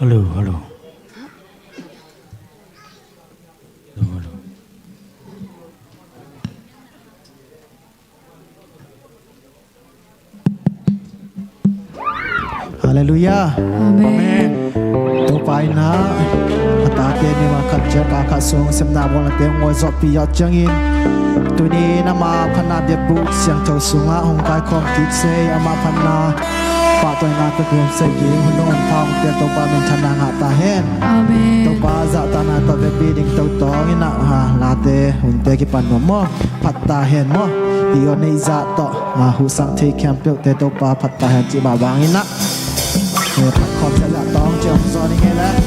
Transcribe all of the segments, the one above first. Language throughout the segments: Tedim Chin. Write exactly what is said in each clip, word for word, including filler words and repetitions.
Hallo, hallo. Hallo, hallo. Halleluiah. Amen. Topa in ah a tate mi mah khat ciat ka khat sung sepna bawlnate hong nguazawhpih zawh ciangin, tuni in ama phatna biakbuk siangtho sungah hong kaikhawm kik seh, ama phatna pahtawina tawh kihel seh, hun dong hun pha hong piak Topa minthanna ngah ta hen. Amen. Topa zahtakna tawh vekpi ding tawh tawng in ah, ha, late hunte kipan nuam maw? Phat ta hen maw? I aw neih zah tawh, ah, huhsang thei khempeuhte Topa phat ta hen cih mah bangin ah, eh, phat khawm zahzah tawng ciang hong zawn ing ei leh.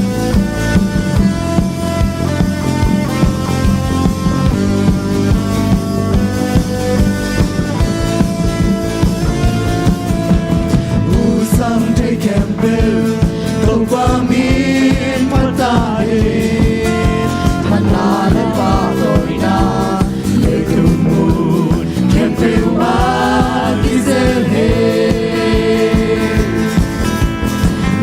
Huhsang thei khempeuh Topa min phat ta hen. Phatna le pahtawina leitung mun khempeuh ah kizel hen.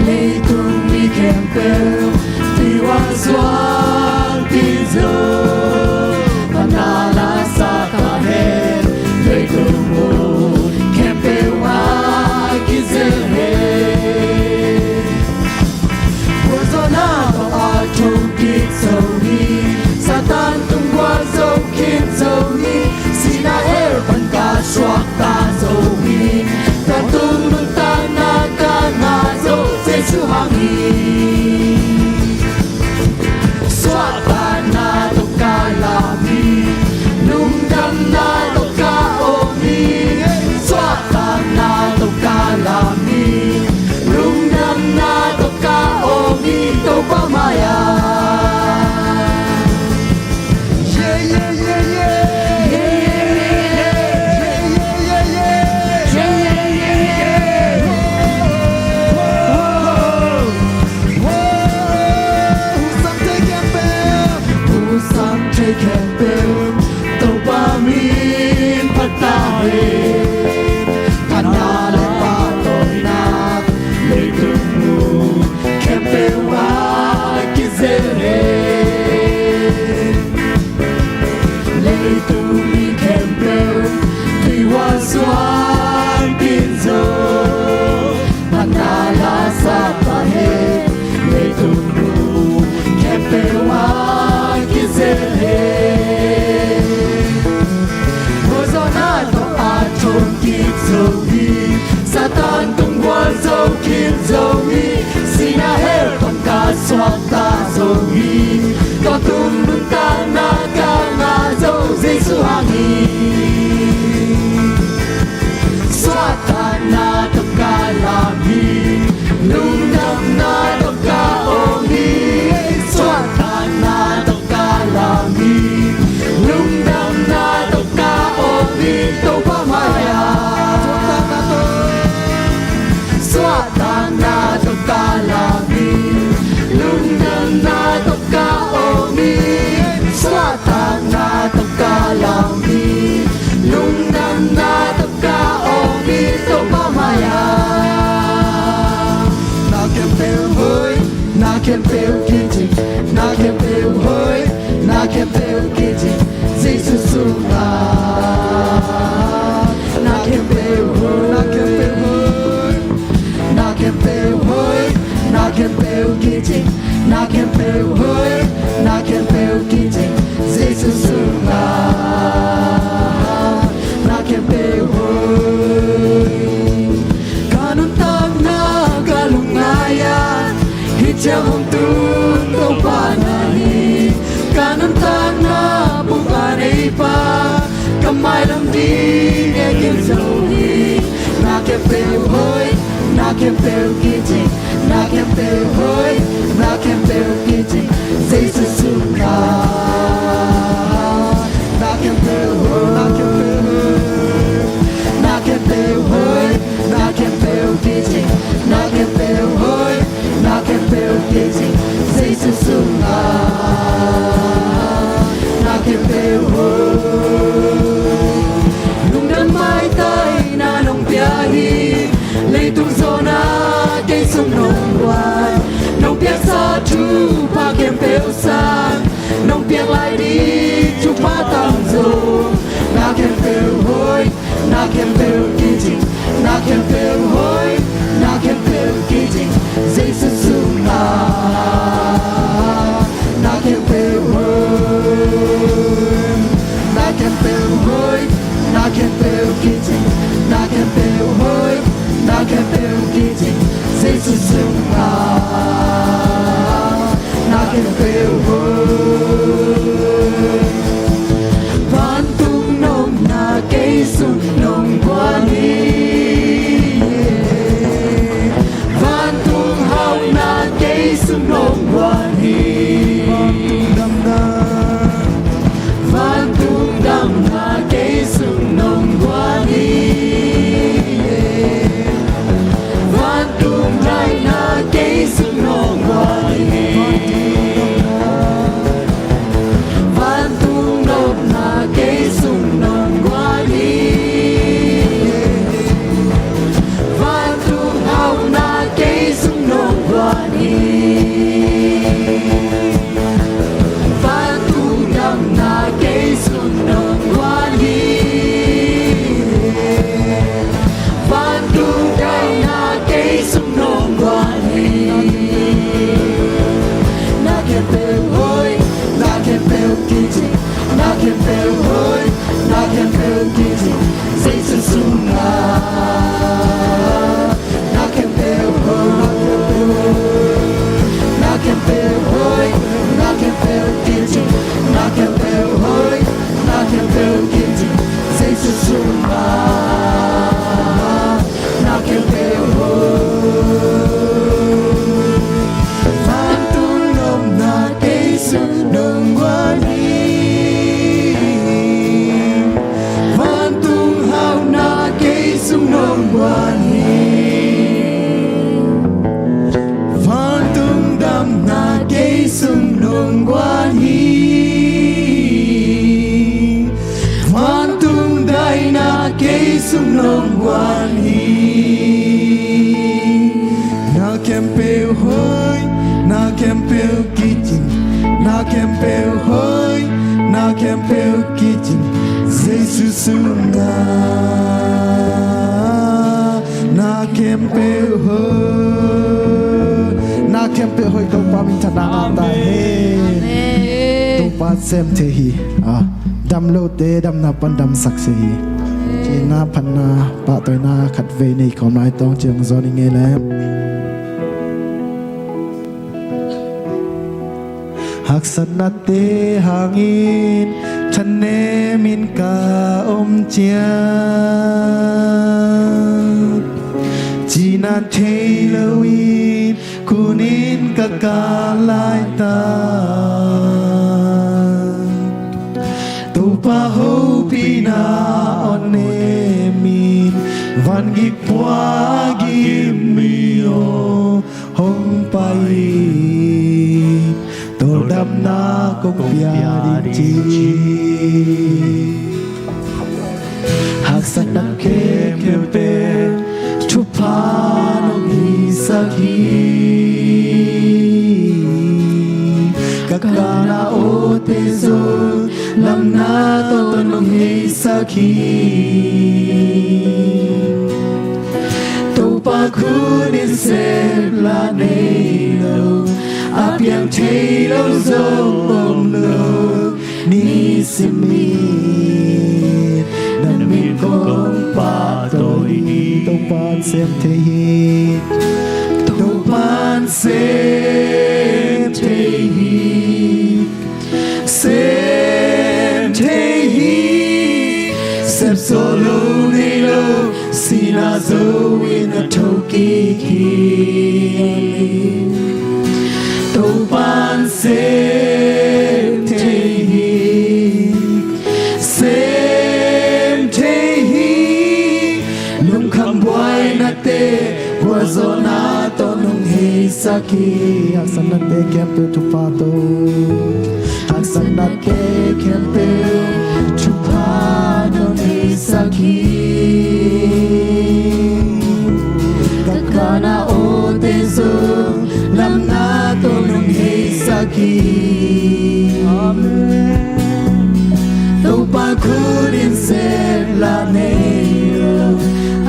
Leitung mi khempeuh tuihuan suang tizom, phatna la sa ta hen. Leitung mun khempeuh ah kizel hen. Gualzawhna tawh a thong kik zo hi. Satan tung gualzo khin zo hi. Sihna hell pan ka suakta zo hi. Tua tung nuntakna ka ngah zo Jesu hang hi. Suahtakna tawh ka lam hi. Lungdamna tawh ka om hi. Suahtakna tawh ka lam hi. Lungdamna tawh ka om hi. Topa mai-ah. Yeah, yeah, yeah, yeah. Yeah, yeah, yeah, yeah. Yeah, yeah, yeah, yeah. Whoa, whoa, whoa. Huhsang thei khempeuh, huhsang thei khempeuh, Topa min phat ta hen. Phatna le pahtawina leitung mun khempeuh ah kizel hen. Leitung mi khempeuh tuihuan suang tizom, phatna la sa ta hen. Leitung mun khempeuh ah kizel hen. Gualzawhna tawh a thong kik zo hi. Satan tung gualzo khin zo hi. Sihna hell pan ka suakta zo hi. Tua tung nuntakna ka ngah zo Jesu hang hi. Suahtakna tawh ka lam hi. Lungdamna tawh ka om hi. Suahtakna tawh ka lam hi. Lungdamna tawh ka om hi. Topa mai-ah. Suahtakna tawh ka lam hi. Lungdamna tawh ka om hi. Suahtakna tawh ka lam hi. Lungdamna tawh ka om hi. Topa mai-ah. Na khempeuh hoih, na khempeuh kicing, na khempeuh hoih, na khempeuh kicing, Jesu sungah. Na khempeuh hoih, na khempeuh hoih, na khempeuh hoih, na khempeuh kicing, na khempeuh hoih, na khempeuh kicing, Jesu sungah. Na khempeuh hoih. Ka nuntakna ka lungngai-ah hih ciang hong tun Topa na hi. Ka nuntakna bup a neipa, ka mailam ding e khin zo hi. Na khempeuh hoih, na khempeuh kicing, na khempeuh hoih, na khempeuh kicing, Jesu sungah. Na khempeuh hoih, na khempeuh hoih, na khempeuh hoih, na khempeuh kicing, na khempeuh hoih, na khempeuh kicing, Jesu sungah. Na khempeuh hoih. Lungdam maitai na nong pia hi. Leitung zawhna kei sung nong buai. Nong pia Na khempeuh hoih, na khempeuh kicing, Jesu sungah. Na khempeuh hoih, na khempeuh hoih, na khempeuh kicing, na khempeuh hoih, na khempeuh kicing, Jesu sungah. Na khempeuh hoih. Vantung nopna kei sung nong guan hi. Vantung hauhna kei sung nong guan hi. Vantung damna kei sung nong guan hi. Vantung daina kei sung nong guan hi. Na khempeuh hoih, na khempeuh kicing, na khempeuh hoih, na khempeuh kicing, Jesu sungah. Na khempeuh hoih, na khempeuh hoih, Topa minthanna ngah ta hen. Amen. Topa sem thei hi. Ah, dam lote damna pan damsak se hi. Cina phatna pahtawina khatvei nei khawm lai tawng ciang zawn i ngei leh. Haksatnate hangin thanemin ka om ciang, cina thei loin kunin ka kal laitak, Topa hopihna aw nemin, vangik pua gim mi aw hong pai in, tawldamna kong pia ding ci. Haksatna khempeuh pen thupha nong hisak hi. Ka kana awte zong lamna tawh nong heisak hi. Topa khut in sep la nei lo, a piang thei lo zong om lo, nisimin na min kong pahtawi hi. Topa'n sem thei hi. Topa'n sem thei hi. Sem thei hi. Sep zo lo nei lo, sihna zo in a thokik hi. Topa'n sem thei hi. Sem thei hi. Lungkham buainate gualzawhna tawh nong heisak hi. Haksatnate khempeuh thupha tawh, haksatnate khempeuh thupha nong heisak hi. Ka kana awte zong lamna tawh nong heisak hi. Amen. Topa khut in sep la nei lo,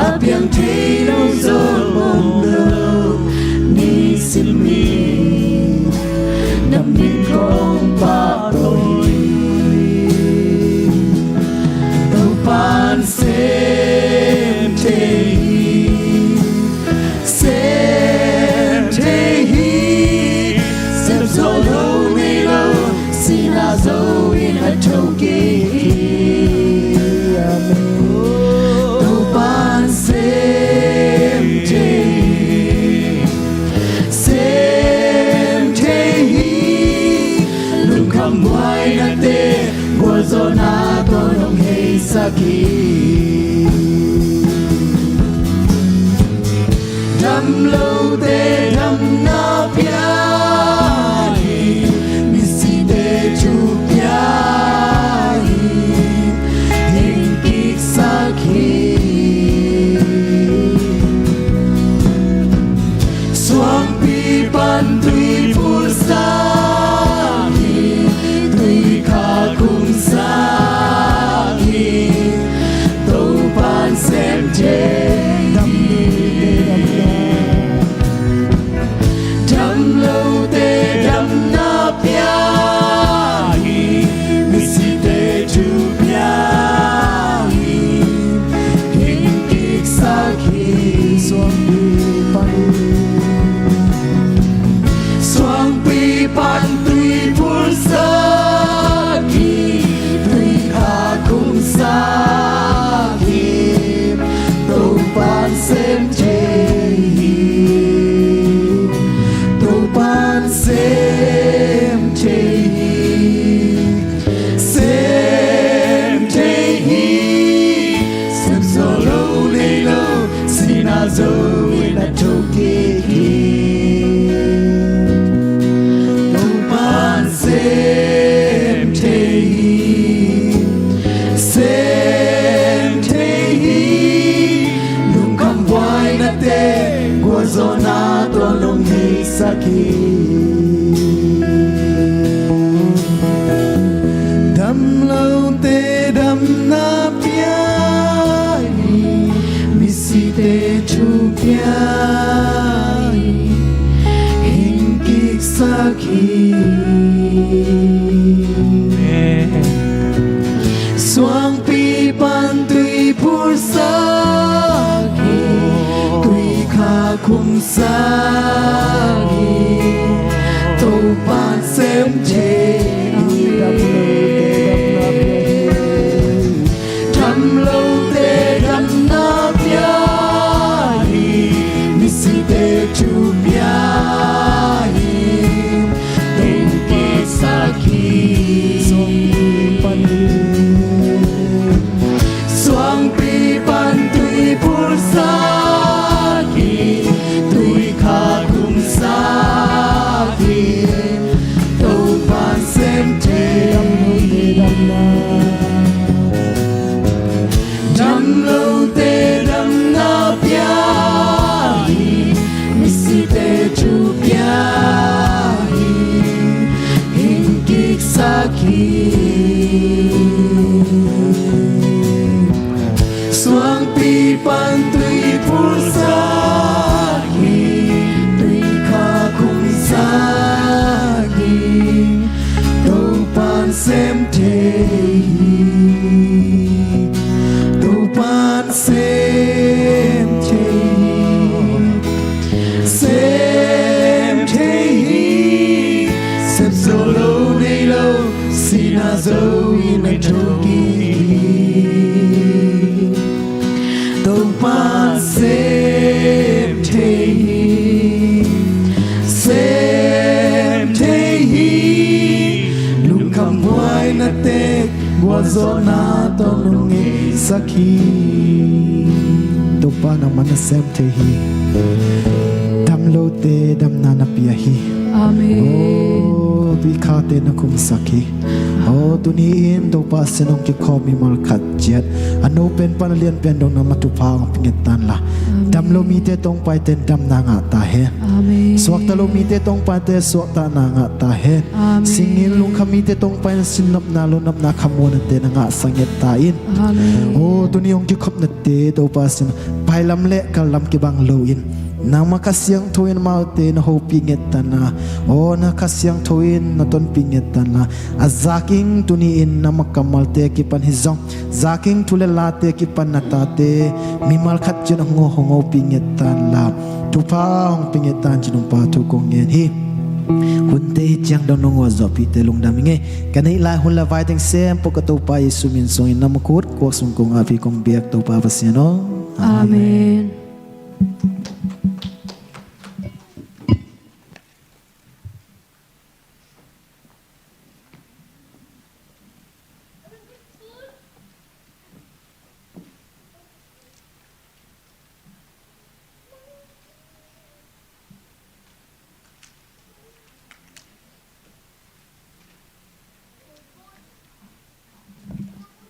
a piang thei lo zong om lo, nisimin na min kong pahtawi hi. Topa'n sem thei hi. Sem thei hi. Sep zo lo nei lo, sihna zo in a thokik hi. Amen. Topa'n sem thei hi. Sem thei hi. Lungkham buainate gualzawhna tawh nong heisak hi. Dam lote damna pia hi. Misite thu pia hi. Hing kiksak hi. Suangpi pan tui pulsak hi. Tui kha kungsak hi. Topa'n sem thei hi. Te damna pia hi, misite thu pia hi, hing kiksak hi. Suangpi pan tui pulsak hi, tui kha khumsak hi, Topan sem thei hi. Damlote damna pia hi, misite thu pia hi, hing kiksak hi. Suangpi pan tui pulsak hi, tui kha khumsak hi, Topan sem thei hi. Damlote damna pia hi, misite thu pia hi, hing kiksak hi. Suangpi pan tui pulsak hi, tui kha khumsak hi, Topan sem thei hi. Topan sem thei hi. Sem thei hi. Sep zo lo nei lo, sihna zo in a thokik hi. Topan sem thei hi. Sem thei hi. Lungkham buaina te, gualzawhna tawh nong neisak hi. Topa nangmah na sem thei hi. Damlote damna na pia hi. Amen. Oh, tuikhate na khumsak hi. Oh, tuni-in Topa sin hong kikhawm mimal khat ciat, a no pen pan a lian pen dong nangmah thupha hong pia nget tan la. Amen. Damlo mite tawh hong paite in damna ngah ta hen. Amen. Suakta lo mite tawh hong paite suaktahna ngah ta hen. Amen. Singin lungkham mite tawh hong paite in sinnopna, lonopna, khamuanna te na ngahsak nget ta in. Amen. Oh, tuni hong kikhopnate Topa sin pailam le kallam kibang loin, nangmah Kha Siangtho in amaute na hopih nget tan la, oh, na Kha Siangtho in na tonpih nget tan la, a zakin tuni-in nangmah kammalte kipan hi zong, zakin thu le late kipan na tate mimal khat ciat hong hopih nget tan la, thupha hong pia nget tan ci-in Topa thu kong ngen hi. Hunte hi ciang dong nong gualzawhpihte lungdam ing ei. Ka neih lai hun le vai teng sem peuh ka Topa Jesu min suangin na mukut kuak sung kong ap hi kong biak Topa Pasian aw. Amen.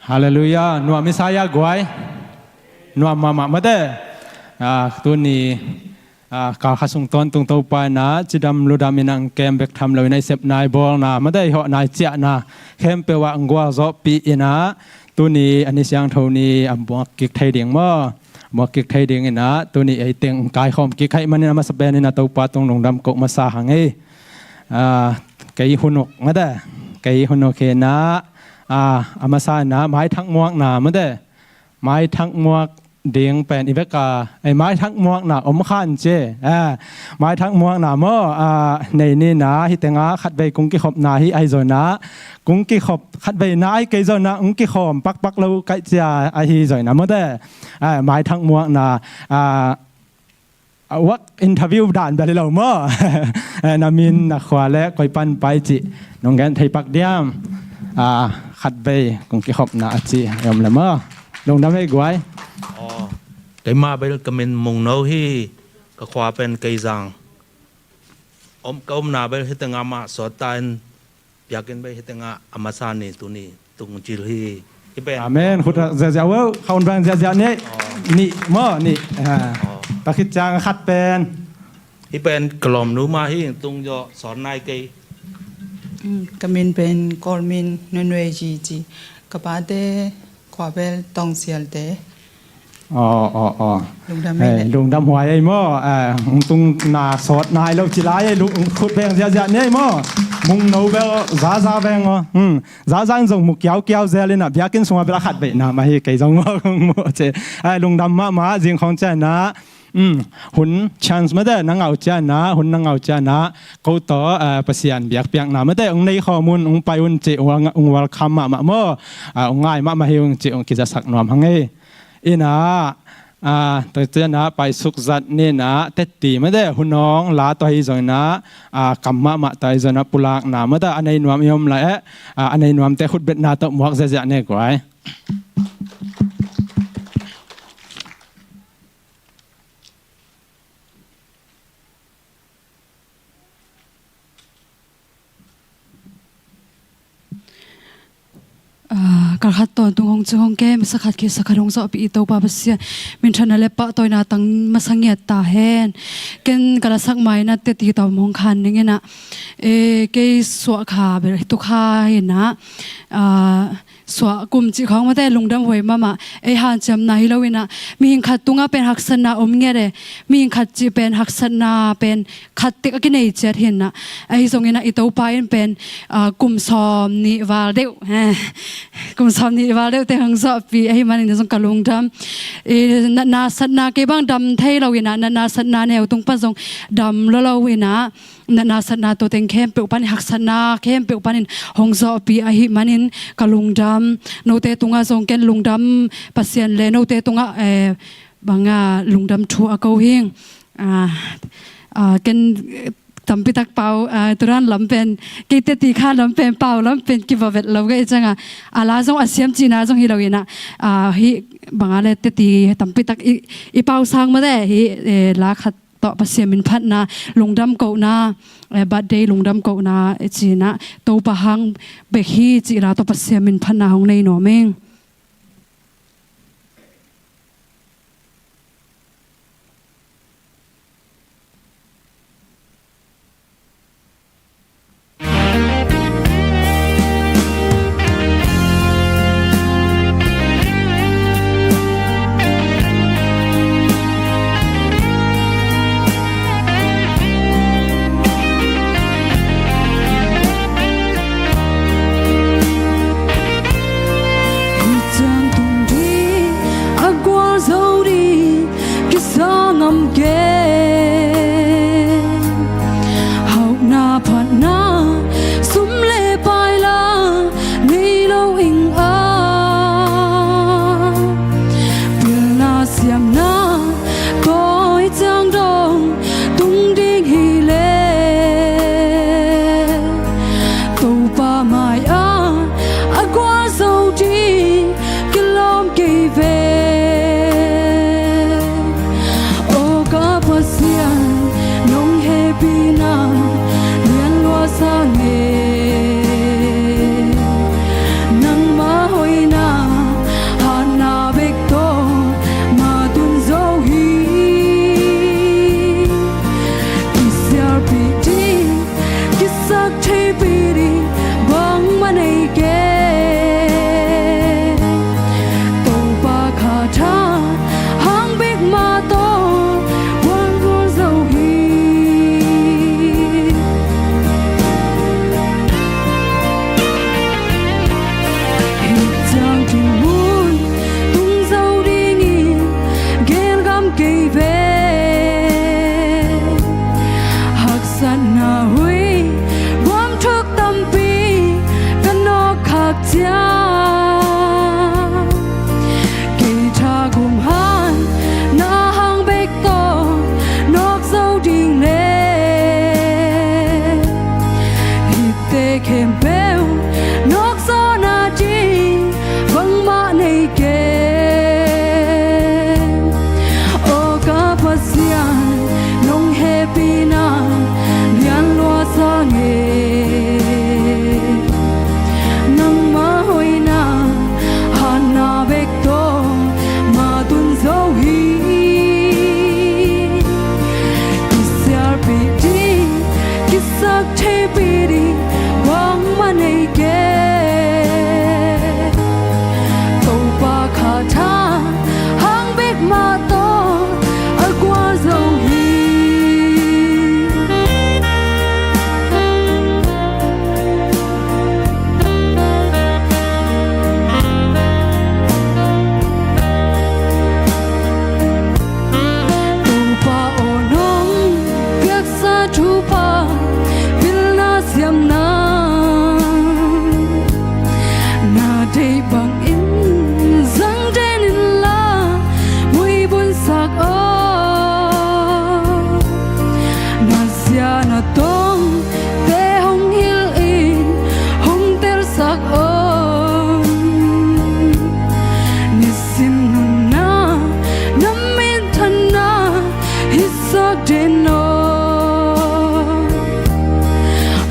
Halleluiah. Nuam i sa hia guai? Nuam mahmah mate. Ah, tuni, ah, kal khat sung tawntung Topa in ah cidam ludam in ah hong kem bek tham lo in ah i sepna, i bawlna mate, i hawhna, i ciahna khempeuh ah hong gualzawhpih in ah tuni a ni siangtho ni a muak kik thei ding maw? Muak kik thei ding in ah tuni ei teng hong kaikhawm kik ahih manin a masa pen in ah Topa tung lungdam ko masa hang ei. Ah, kei hun uk mate. Kei hun uk hi in ah, ah, a masa in ah maithak muakna mate. Maithak muak ding pen i vek a, ei, maithak muakna om khan ci. Ah, maithak muakna maw, ah, nei ni in ah hih teng ah khatvei kong kikhopna hi ahi zongin ah, kong kikhop khatvei na ahi kei zongin ah hong kikhawm pakpak lo kaih cia ahi zongin ah mate. Ah, maithak muakna, ah, a work interview dan bel hi lo maw? Eh, na min, na khua le koi pan pai cih nong gen thei pak diam? Ah, khatvei kong kikhopna a ci om le maw? Lungdam ei guai. Aw, keimah bel ka min Mungno hi, ka khua pen Keizang. Om, ka omna bel hih teng ah mah sawt ta in, biakinn bei hih teng ah a masa ni tuni tung cil hi. Hih pen. Amen. Khut ziahziah uh, kha un bang ziahziah ni. Aw. Nih maw, nih. Ha. Aw. Tua khit ciang khat pen. Hih pen ka lawmnu mah hi, tung zawh sawt nai kei. Mm, ka min pen Kawlmin Nunwei G G. Ka pate khua bel Tawngsialte. Aw, aw, aw. Lungdam. Eh, hi leh. Lungdam huai ei maw? Eh, hong tung na sawt nai lo ci lai ei, lu-, khut beng ziahziah ni ei maw? Mung no bel zaza beng aw. Hmm. Zaza in zong mu kiaukiau zel in ah, biakinn sungah bel a khat beih na mah hi, kei zong maw kong mu ci. Eh, lungdam mahmah, zing khawng ciang ah. Um, hun chance mate, na ngau ciang ah, hun na ngau ciang ah, ko tawh, eh, Pasian biakpiakna mate, hong nei khawm un, hong pai un ci, hong, hong welcome mahmah maw, ah, hong ngai mahmah hi ung ci, hong kizasak nuam hang ei. In ah, ah, tua ciang ah, paisuk zat ni in ah, tetti mate, hun hong la tua hi zong in ah, ah, kam mahmah tua hi zong in ah, pulakna mate, a nei nuam i om lai eh, ah, a nei nuamte khutbetna tawh muak ziahziah ni guai. Ah, kal khat tawntung hong ci hong ke, masa khat khit sa khat hong zawhpih i Topa Pasian minthanna le pahtawina tang masa ngiat ta hen. Ken ka lasak mai in ah tetti tawm hong khan ning in ah, eh, kei suah kha bel tu kha hi in ah, ah, suah kum cih khawng mate lungdam huai mahmah. Ei hanciamna hi lo in ah, mihing khat tungah pen haksatna om ngiat e. Mihing khat cih pen haksatna pen khat tek a kinei ciat hi in ah. Ahi zong in ah i Topa in pen, ah, kum sawm nih val deuh, eh, kum sawm nih val deuh teng hong zawhpih ahih manin zong ka lungdam. I natna satna kei bang dam thei lo in ah, natna satna neu tung pan zong dam lo lo in ah, natna satna tua teng khempeuh panin, haksatna khempeuh panin hong zawhpih ahih manin ka lungdam. Note tungah zong ken lungdam Pasian le note tungah, eh, bang a lungdam thu a ko hing. Ah, ah, ken, eh, tampi tak pau, ah, turan lam pen, kei tetti kha lam pen, pau lam pen kiva vet lo ka hih ciang a, a la zong a siam cihna zong hi lo in ah, ah, hih bang a le tetti tampi tak i, i pau sang mate, hih, eh, la khat tawh Pasian min phatna, lungdam kohna, eh, birthday lungdam kohna, eh, ci in ah, Topa hang bek hi cih la tawh Pasian min phatna hong nei nuam ing. Ei bangin zang den inla muibun sak aw, na zia na tongte hong hilh in hong telsak aw. Nisim nunna na minthanna hisak den aw.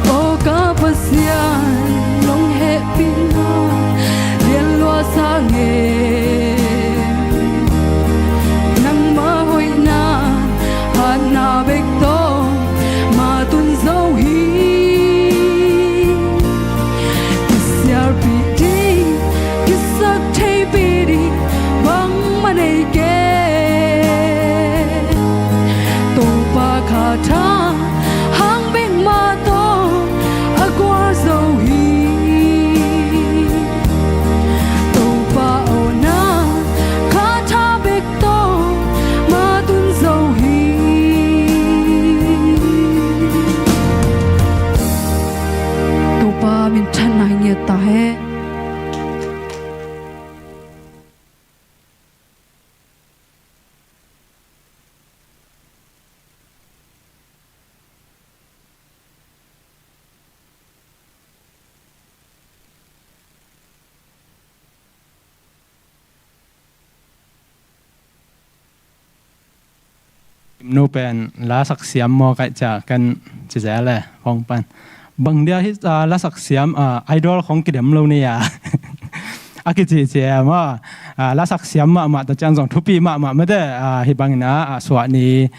Aw ka Pasian, nong hehpihna lianluasak nge. Nangma hoihna hatna bek tawh matun zo hi. Kisialpih ding, kisaktheipih ding bangmah nei kei. Topa kha tha hang bek mah tawh a gual zo hi. Topa awhna kha tha bek tawh matun zo hi. Topa minthanna hi ngiat ta hen. Imnu pen lasak siam maw kaih ciah kan ci zel e, hong pan. Bang dia hi, ah, lasak siam, ah, idol khong kidem lo ni a. A kici ci e maw. Ah, lasak siam mahmah ta ciang zong thupi mahmah mate, ah, hi bangin ah, ah, suah ni,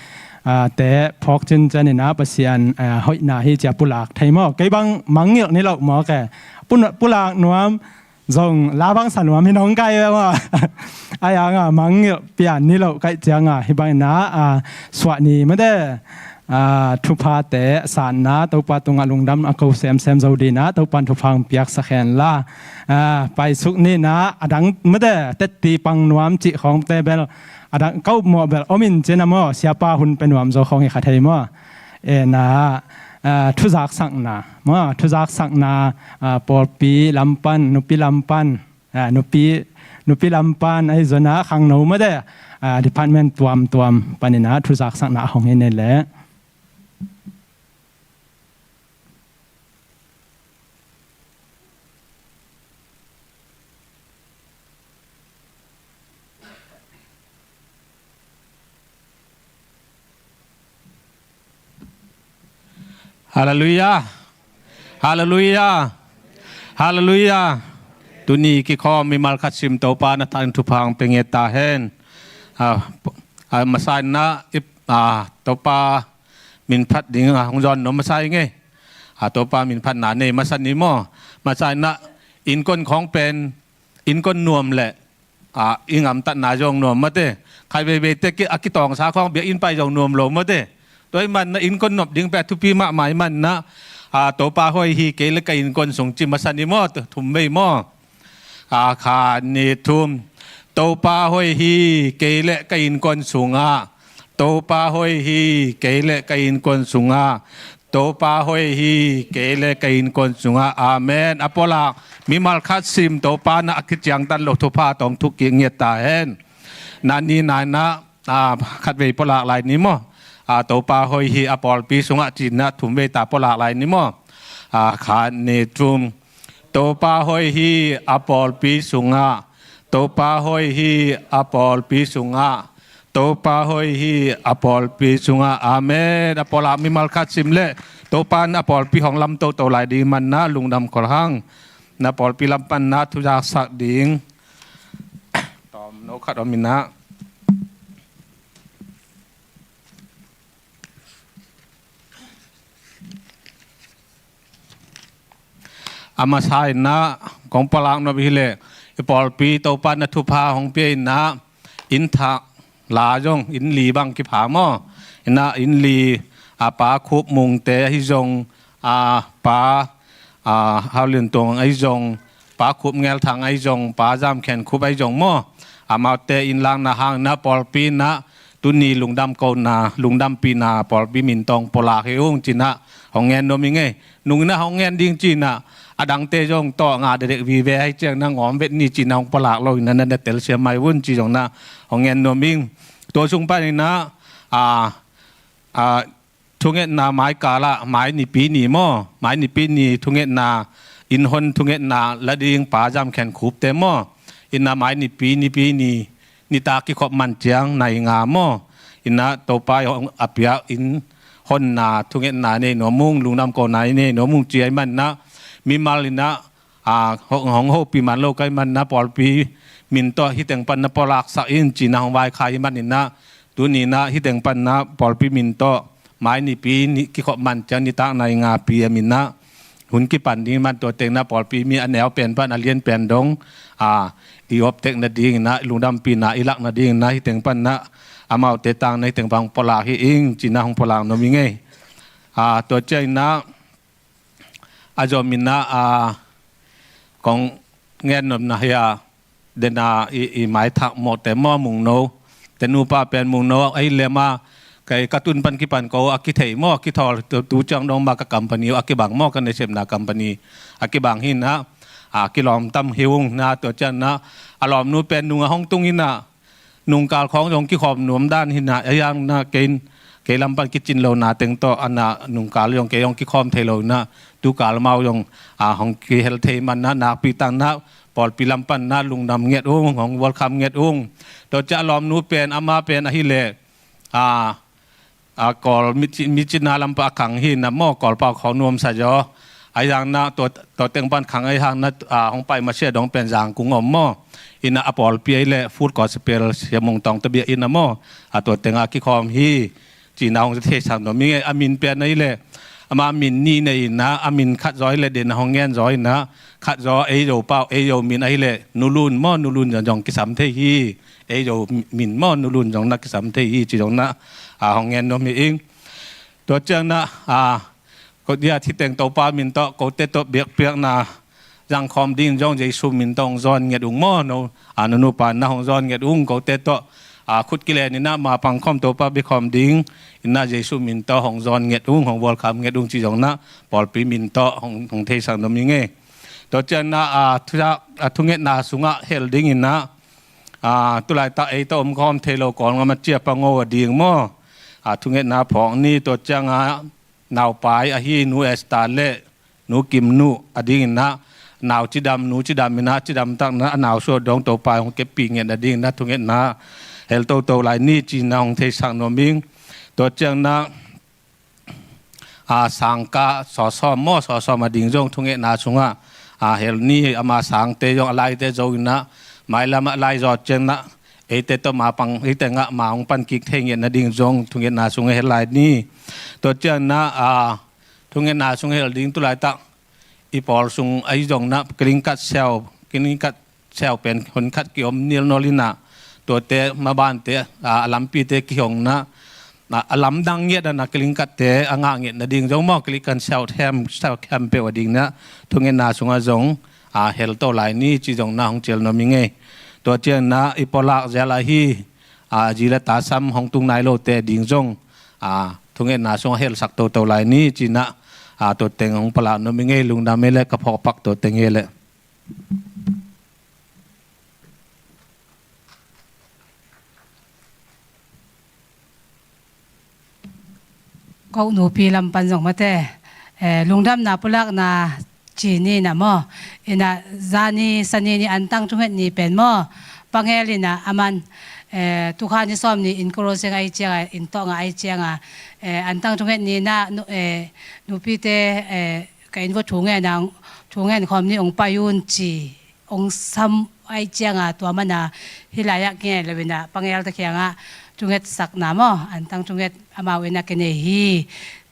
ah, te phawk cincian in ah Pasian, ah, hoihna hi cia pulak thei maw. Kei bang mangngilh ni lo maw ke. Pun-, pulak nuam zong la bang sa nuam hi nong kai ve maw. Ai ang a mangngilh pian ni lo kaih ciang a hi bangin ah, ah, suah ni mate, ah, thuphate sanna Topa tungah lungdam a ko semsem zo ding ah Topan thupha hong piaksak hen la. Ah, paisuk ni na a dang mate tetti pang nuam cih khawngte bel a dang ko mawh bel om in cin a maw, siapa hun pe nuam zo khawng hi kha thei maw. E na, ah, thuzaksakna maw, thuzaksakna, ah, pawlpi lam pan, nupi lam pan, ah, nupi, nupi lam pan ahi zong ah khangno mate, ah, department tuamtuam panin ah thuzaksakna a hong hi ni leh. Halleluiah. Halleluiah. Halleluiah. Tuni kikhawm mimal khat sim Topa na thakin thupha hong pia ngiat ta hen. Ah, ah, masa in ah, ip, ah, Topa min phat ding a hong zawn nuam masa i ngei. Ah, Topa min phatna nei masa ni maw. Masa in ah, innkuan khawng pen, innkuan nuam leh, ah, i ngamtatna zong nuam mate. Khai veivei te ki, a kitawngsa khawng biakinn pai zong nuam lo mate. Tua i man na innkuan nop ding pia thupi mahmah i man na, ah, Topa hoi hi kei leh ka innkuan sung ci masa ni maw, thum vei maw. A khat, nih, thum. Topa hoi hi kei leh ka innkuan sungah. Topa hoi hi kei leh ka innkuan sungah. Topa hoi hi kei leh ka innkuan sungah. Amen. A pawlak mimal khat sim Topa na a kiciangtan lo thupha tawh thuk kik ngiat ta hen. Na ni nai na, ah, khat vei pawlak lai ni maw. Ah, Topa hoi hi a pawlpi sungah cin na thum vei ta pawlak lai ni maw. Ah, khat, nih, thum. Topa hoi hi a pawlpi sungah. Topa hoi hi a pawlpi sungah. Topa hoi hi a pawlpi sungah. Amen. A pawlak mimal khat sim leh Topa in a pawlpi hong lam toto lai ding man na lungdam khol hang. Na pawlpi lam pan na thuzaksak ding tawm no khat om in ah. A masa in ah kong pawlak nop hi leh, i pawlpi Topa na thupha hong pia in ah, inn thak la zong, inn li bang kipha maw. In ah inn li, a Pa Khup Mungte ahi zong, a Pa, a Hau Lian Tuang ahi zong, Pa Khup Ngel Thang ahi zong, Pa Zam Khen Khup ahi zong maw. Amaute inn lakna hang in ah pawlpi in ah tuni lungdam kona, lungdampihna pawlpi min tawh pawlak hi ung ci in ah hong ngen nuam i ngei. Nung in ah hong ngen ding ci in ah, a dangte zong tawh nga dedek vive, ahi ciang na ngawm vet ni ci-in na hong pulak lo-in na na telsiam mai un ci zong na hong ngen nuam ing. Tua sung panin na, a, a, thungetna mai kal ah mai nipi ni maw, mai nipi ni thungetna, inn hon thungetna la ding Pa Zam Khen Khup te maw, inn ah mai nipi, nipi ni, nitak kikhop man ciang nai nga maw, inn ah Topa in a piak inn honna thungetna nei nuam ung, lungdam kona i nei nuam ung ci ahih manin na mimal in na, a, hong, hong hopih man lo ka hih manin na pawlpi min tawh hih teng pan na pulaksak in ci-in na hong vaikhak ahih manin na, tuni-in na hih teng pan na pawlpi min tawh mai nipi ni kikhop man ciang nitak nai nga P M in na hun kipan ding ahih man tua teng na pawlpi mi a neu pen pan a lian pen dong, a, i op tek nading in na, i lungdampihna i lak nading in na hih teng pan na amaute tang na hih teng pan hong pulak hi ing ci-in na hong pulak nuam ing ei. A, tua ciangin na a zom in na, a, kong ngen nuam na hi a, den a i, i maithak mawhte maw, Mungno te nupa pen, Mungno ahih leh ma, kei ka tun pan kipan ko a kithei maw, a kithawl, tu, tu ciang dong ma ka company uh a kibang maw, ka nasepna company a kibang hi na, a, kilawm tam hi ung na, tua ciang na a lawmnu pen nung a hong tung in na, nungkal khawng zong kikhawm nuam dan hi na, a yang na kei, kei lam pan kicin lo na teng tawh a na nungkal zong kei zong kikhawm thei lo na, tukal amau zong, a, hong kihel thei man na nakpi tak na pawlpi lam pan na lungdam nget ung, hong welcome nget ung. Tua ciang a lawmnu pen, ama pen ahih leh, a, a, Kawl mi ci, mi cina lam pan a khang hi na maw, Kawlpau khawng nuamsa zaw. A yang na tua, tua teng pan khang ahih hang na, a, hong pai masiah dong pen Zangkung om maw. In na a pawlpi ahih leh Full Gospel Sia Mung Tawng Tabia in na maw, a, tua teng a kikhawm hi ci-in na hong theisak nuam ing ei. A min pen ahih leh ama min nih nei in na, a min khat zaw ahih leh den a hong ngen zaw in na, khat zaw ei Zo pau, ei Zo min ahih leh Nu Lun maw, Nu Lun zong, zong kisam thei hi. Ei Zo min maw, Nu Lun zong na kisam thei hi ci zong na, a, hong ngen nuam hi ing. Tua ciang na, a, ko dia hih teng Topa min tawh kote tawh biakpiakna zangkhawm ding zong Jesu min tawh hong zawn nget ung maw, no, a, nu nupa na hong zawn nget ung, kote tawh, a, khut kilen in na mapang khawm Topa biakhawm ding in na Jesu min tawh hong zawn nget ung, hong welcome nget ung ci zong na pawlpi min tawh hong, hong theisak nuam ing ei. Tua ciang na, a, thu, a, thungetna sungah hel ding in na, a, tulaitak ei tawh om khawm thei lo Kawlgam a ciah pango a ding maw, a, thungetna phawk ni. Tua ciang a naupai ahi Nu Esther le Nu Kim Nu a ding in na, nau cidam, nu cidam in na, cidam tak na a nau suah dong Topa hong keppih nget a ding in na thungetna hel toto lai ni ci-in na hong theisak nuam ing. Tua ciang na, a, sangkah sawsawm maw, sawsawm a ding zong thungetna sungah, a, hel ni. Ama sangte zong a laite zo in na, mailam ah lai zawh ciang na eite tawh mapang, eite ngah ma hong pan kik thei nget nading zong thungetna sungah hel lai ni. Tua ciang na, a, thungetna sung hel ding tulaitak i pawl sung ahi zong na kilingkat siau, kilingkat siau pen honkhat kiom nilnol in na, tuate mabante, a, a lampite kihong na, a, a lamdang ngiat a na kilingkatte a ngah nget nading zong maw, kilingkat siau them, siau khempeuh a ding na thungetna sungah zong, a, hel to lai ni ci zong na hong cial nuam ing ei. Tua ciang na i pulak zel ahi, a, zi le ta sam hong tung nai lote ding zong, a, thungetna sungah helsak toto lai ni ci na, a, tua teng hong pulak nuam ing ei. Lungdam ei le, ka phawk pak tua teng ei le. Ko nupi lam pan zong mate, eh, lungdamna pulakna ci ni na maw. In na zani, sani ni antang thunget ni pen maw, Pangel in na aman, eh, tukha ni sawm ni in Kolose nga ahi ciang a, in tawh nga ahi ciang a, eh, antang thunget ni na nu-, eh, nupite, eh, ka inn vua thungen a, thungen khawm ni ong pai un ci ong sam ahi ciang a, tua man a hih lai ah kinei lo in na Pangel te kiang ah thungetsakna maw, antang thunget amau in na kinei hi.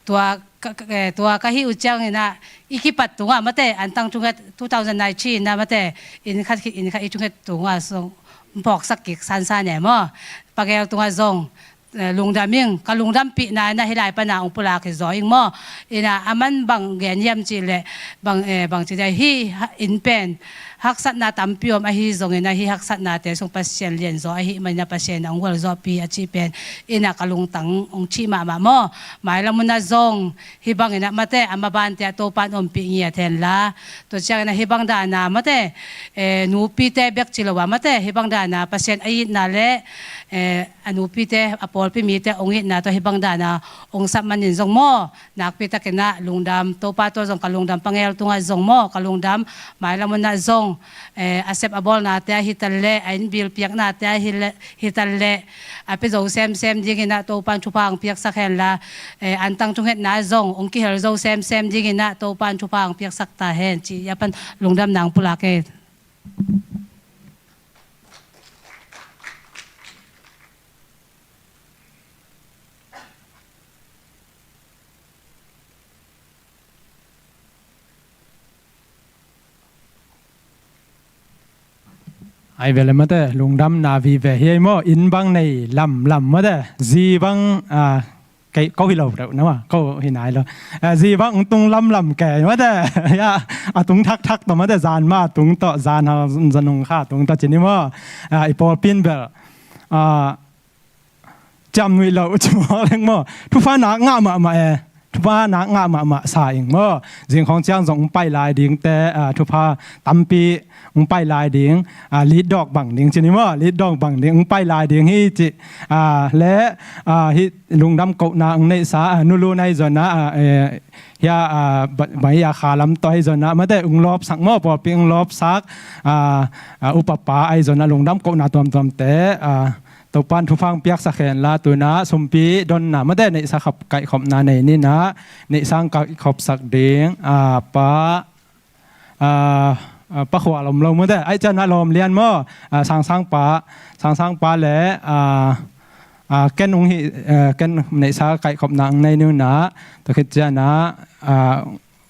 Tua ka, ka, eh, tua ka hih uh ciang in na i kipat tung ah mate, antang thunget two thousand nine ci in na mate, inn khat khit inn khat i thunget tung ah zong phawksak kik sansan e maw. Pangel tung ah zong, eh, lungdam ing, ka lungdampihna in na hih lai pan a ong pulak hi zaw ing maw. In na aman bang gen hiam cih leh, bang, eh, bang ci dai hi, ha, inn pen, haksatna tampi om ahi zongin ah, hih haksatnate sung Pasian lianzaw ahih manin ah, Pasian in ah hong gualzawhpih a cih pen in ah ka lungtang hong cih mahmah maw. Mailam un ah zong hih bangin ah mate, a mabante ah Topa'n ompih ngiat hen la, tua ciangin ah hih bang dan a mate, eh, nupite bek ci lo a mate, hih bang dan a Pasian a itna le, eh, a nupite, a pawlpi mite hong itna tawh hih bang dan a hong sap manin zong maw, nakpi takin ah lungdam, Topa tawh zong ka lungdam, Pangel tungah zong maw ka lungdam. Mailam un ah zong, eh, a sep a bawlnate ah hi ta leh, a innbil piaknate ah hi leh, hi ta leh, a pia zo semsem dingin ah Topa'n thupha hong piaksak hen la, eh, antang thungetna zong hong kihel zo semsem dingin ah Topa'n thupha hong piaksak ta hen, ci-in a pan lungdamna hong pulak e. Ai vele mate, lungdamna vive hi ei maw, inn bang nei lamlam mate, zi bang, ah, kei, ko hi lo deuh na maw, ko hi nai lo. Ah, zi bang hong tung lamlam kei mate, ya, a tung thakthak tawh mate, zan ma a tung tawh, zan ha, zan nung kha a tung tawh ci ni maw. Ah, i pawlpi in bel, ah, ciamnuih lo ci mawk leng maw. Thupha nak ngah mahmah e. Thupha nak ngah mahmah sa ing maw. Zingkhawng ciang zong hong pai lai dingte, ah, thupha tampi hong pai lai ding, ah, lead dawk bang ding ci ni maw. Lead dawk bang ding hong pai lai ding hi ci. Ah, le, ah, hih lungdam kohna hong neihsa, ah, Nu Lun ahi zongin ah, ah, eh, hia, ah, ba-, bai a kha lam tawh ahi zongin ah mate hong lawpsak maw, pawlpi hong lawpsak, ah, ah, upapa ahi zongin ah lungdam kohna tuamtuamte, ah, Topa'n thupha hong piaksak hen la, tu-in ah sumpi donna mate neihsa khop, kaihkhopna nei ni-in ah, neihsa hong kaihkhopsak ding, ah, pa, ah, ah, Pa Khua Lom Lo mate, ahih ciangin ah Lawm Lian maw, ah, Sangsang pa, Sangsang pa le, ah, ah, ken hong hi, ah, ken neihsa kaihkhopna hong nei ni-in ah, tua khit ciangin ah, ah,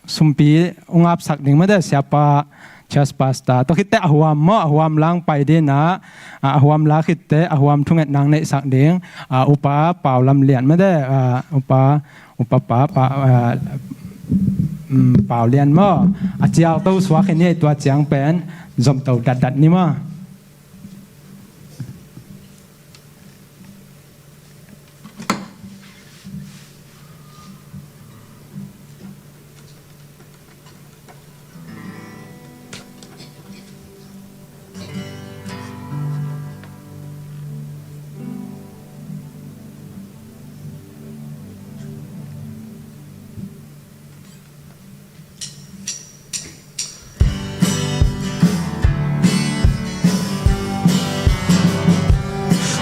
sumpi hong apsak ding mate, siapa, church pastor. Tua khit teh a huam maw, a huam la hong pai ding in ah, a, a huam la khit teh, a huam thungetna hong neihsak ding, a, Upa Pau Lam Lian mate, a, Upa, Upa pa, pa, a, um, Pau Lian maw. A cial to suak hi ni, tua ciang pen zom to datdat ni maw.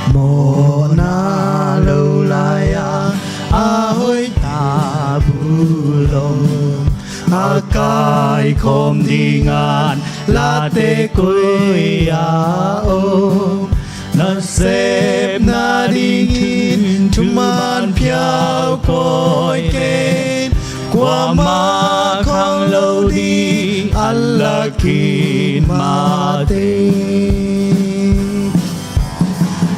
Mawhna lo lai-a a hoih ta bulom, a kaikhawm ding an late koi-a om. Nasepna dingin thuman phial koi ken, kuamah khang lo ding an lak khin mah teh.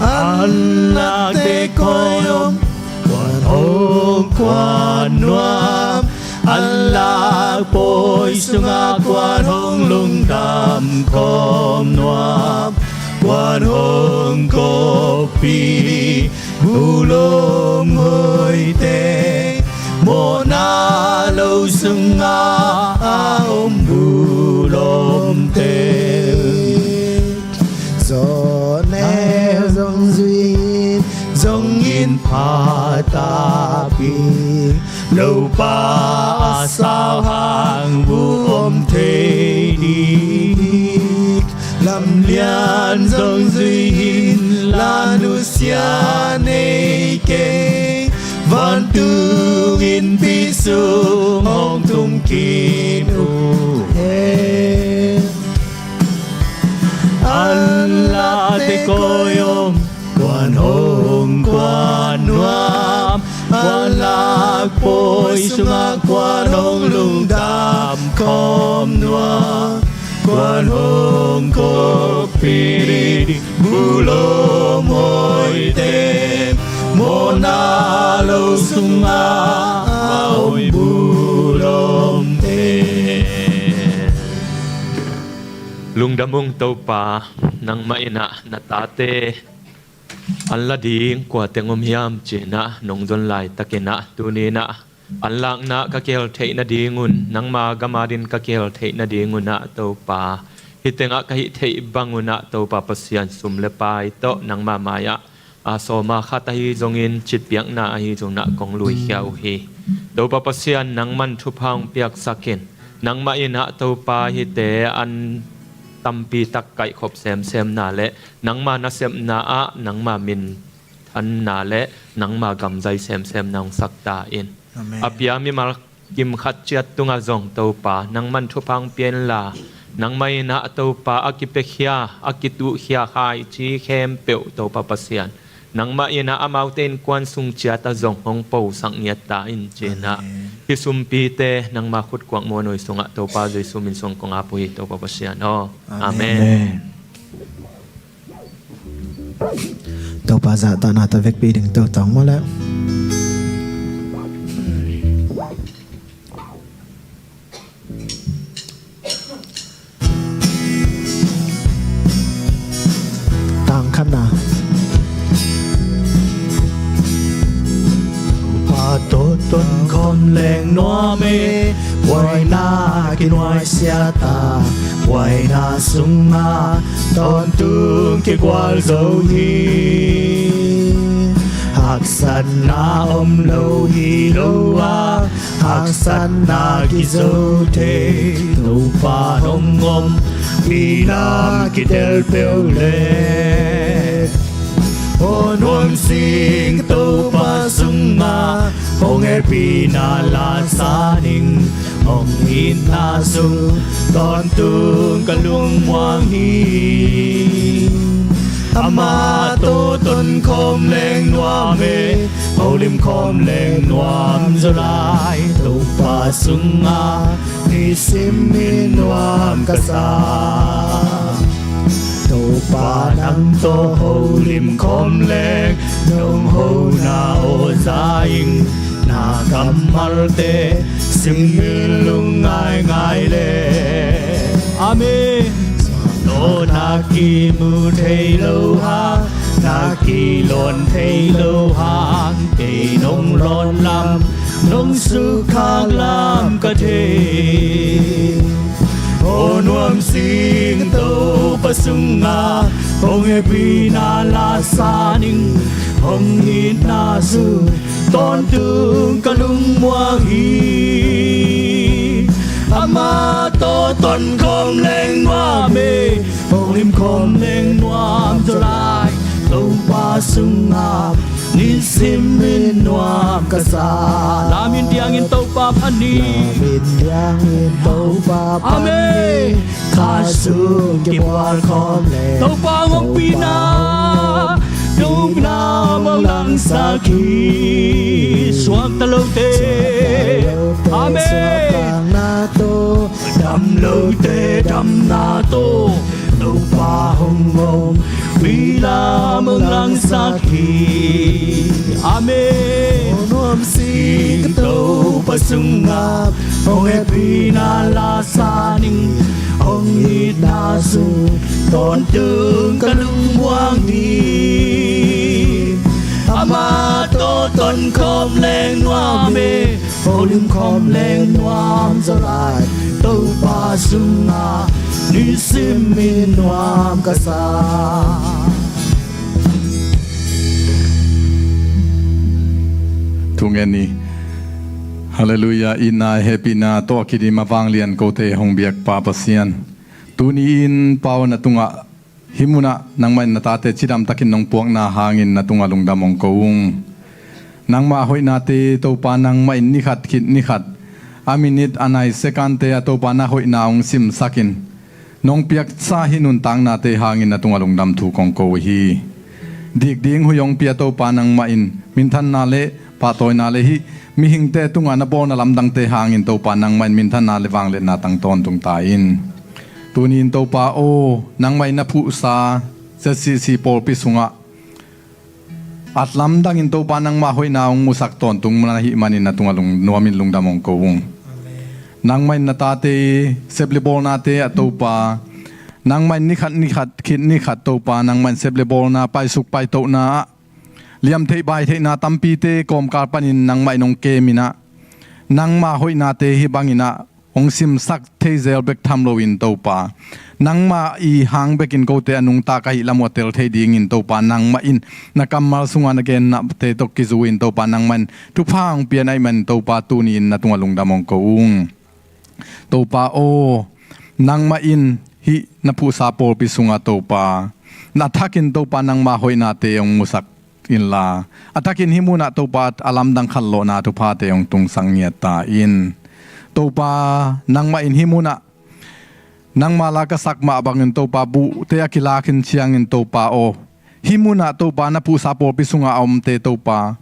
An lakte koi om, kuan hong kuan nuam, an lak pawi sungah kuan hong lungdam khawm nuam, kuan hong koppih ding bulom hoihte, mawhna lo sungah a om bulomte. Zawhna zong zui in, zong in pha takpi, lopa a sau hang bu om thei ding. Lamlian zong zui in la, nusia nei kei, vantung innpi sung hong tung khin uh hen. An lakte koi om, kuan hong kuan nuam, kuan lak pawi sungah kuan hong lungdam khawm nuam, kuan hong koppih ding bulom hoihte, mawhna lo sungah a om bulomte. Lungdam ung Topa, nangmah in ah na tate an la ding kua teng om hiam ci-in ah nong zon laitakin ah tuni in ah an lakna ka kihel theih nadingun, nangma gam adingin ka kihel theih nadingun ah Topa, hih tengah ka hih theih bangun ah Topa Pasian, sum le pai tawh nangma mai-ah a sawma khat ahi zongin, citpiakna ahi zongin ah kong luikhia uh hi. Topa Pasian, nangman thupha hong piaksak in. Nangmah in ah Topa, hihte an tampi tak kaihkhop semsemna le nangma nasepna ah nangma minthanna le nangma gam zai semsemna hong sak ta in. Amen. A pia mimal kim khat ciat tungah zong Topa, nangman thupha hong pia inla, nangmah in ah Topa, a kipiakhia, a kituhkhia khaici khempeuh Topa Pasian, nangmah in ah amaute innkuan sung ciat ah zong hong posak ngiat ta in ci-in ah, amen, hih sumpite nangma khutkuak muanhuai sungah Topa Jesu min suang kong ap uh hi Topa Pasian aw. Amen. Amen. Topa zahtakna tawh vekpi ding Topa tawh hong mawh leh. Tang khatna. Pa tawh tonkhawm leng nuam e, buaina kinuaisiat a, buaina sungah tawntung kigual zo hi. Haksatna om lo hi lo a, haksatna kizo thei, Topa nong ompihna kitel peuh leh. Aw nuamsing Topa sungah hong hehpihna la sa ning, hong itna sung tawntung ka lungmuang hi. Amah tawh tonkhawm leng nuam e, holimkhawm leng nuam zaw lai, Topa sungah nisim in nuam ka sa. Topa nang tawh holimkhawm leng nong hona aw za ing, na kammalte sim in lungngaingai le. Amen. Tawh na kimu thei lo hang, na kilawn thei lo hang, kei nong lawn lam nong sukkhak lam ka thei. Aw nuamsing Topa sungah hong hehpihna la sa ning, hong itna sung tawntung ka lungmuang hi. Amah tawh tonkhawm leng nuam e, holimkhawm leng nuam zaw lai, Topa sungah nisim in nuam ka sa. Lam in tiang in Topa phat ni. Lam in tiang in Topa phat ni. Amen. Kha sung kibual khawm leng Topa hong ompihna, dukna mong langsak hi. Suakta lote, amen, suakta lote suaktakna tawh, dam lote damna tawh, Topa hong ompihna mong langsak hi. Amen. Aw nuamsing Topa sungah hong hehpihna la sa ning, hong itna sung tawntung ka lungmuang hi. Amah tawh tonkhawm leng nuam e, holimkhawm leng nuam zaw lai, Topa sungah nisim in nuam ka sa. Thu ngen ni. Halleluiah. Itna hehpihna tawh a kidim a vanglian kote hong biakpa Pasian, tuni-in pau na tungah hih munah nangmah in na tate cidamtakin nong puakna hangin na tungah lungdam hong ko ung. Nangmah hoihnate Topa nangmah in nikhat khit nikhat, a minit a nai secondte ah Topa na hoihna hong simsakin nong piaksa hih nuntaknate hangin na tungah lungdam thu kong ko uh hi. Dik ding huih hong pia Topa nangmah in minthanna le pahtawina le hih mihingte tungah na bawlna lamdangte hangin Topa nangmah in minthanna le vangliatna tang tawntung ta in. Tuni-in Topa aw, nangmah in na phuhsa Z C C pawlpi sungah at lamdangin Topa nangmah hoihna hong musak tawntung na hih manin na tungah lung, nuamin lungdam hong ko ung. Amen. Nangmah in na tate sep le bawlnate ah Topa Nangmah in nikhat nikhat khit nikhat Topa, nangmah in sep le bawlna, paisuk paitohna ah liamtheih baitheihna tampite kawmkal panin nangmah in hong kemin ah, nangma hoihnate hih bangin ah hong simsak thei zel bek tham loin Topa, nangmah i hang bekin kote a nungta ka hih lam uh a tel thei dingin Topa, nangmah in na kammal sungah na gennate tawh kizui-in Topa, nangmah in thupha hong pia na hih manin Topa, tuni-in na tungah lungdam hong ko ung. Topa aw, nangmah in hih na phuhsa pawlpi sungah Topa, na thakin Topa, nangma hoihnate hong musak inla, a thakin hih munah Topa a lamdang khatlawhna thuphate hong tungsak ngiat ta in. Topa, nangmah in hih munah nangma la ka sak mah bangin Topa, buhte a kilak in ciangin Topa aw, hih munah Topa na phuhsa pawlpi sungah a omte Topa,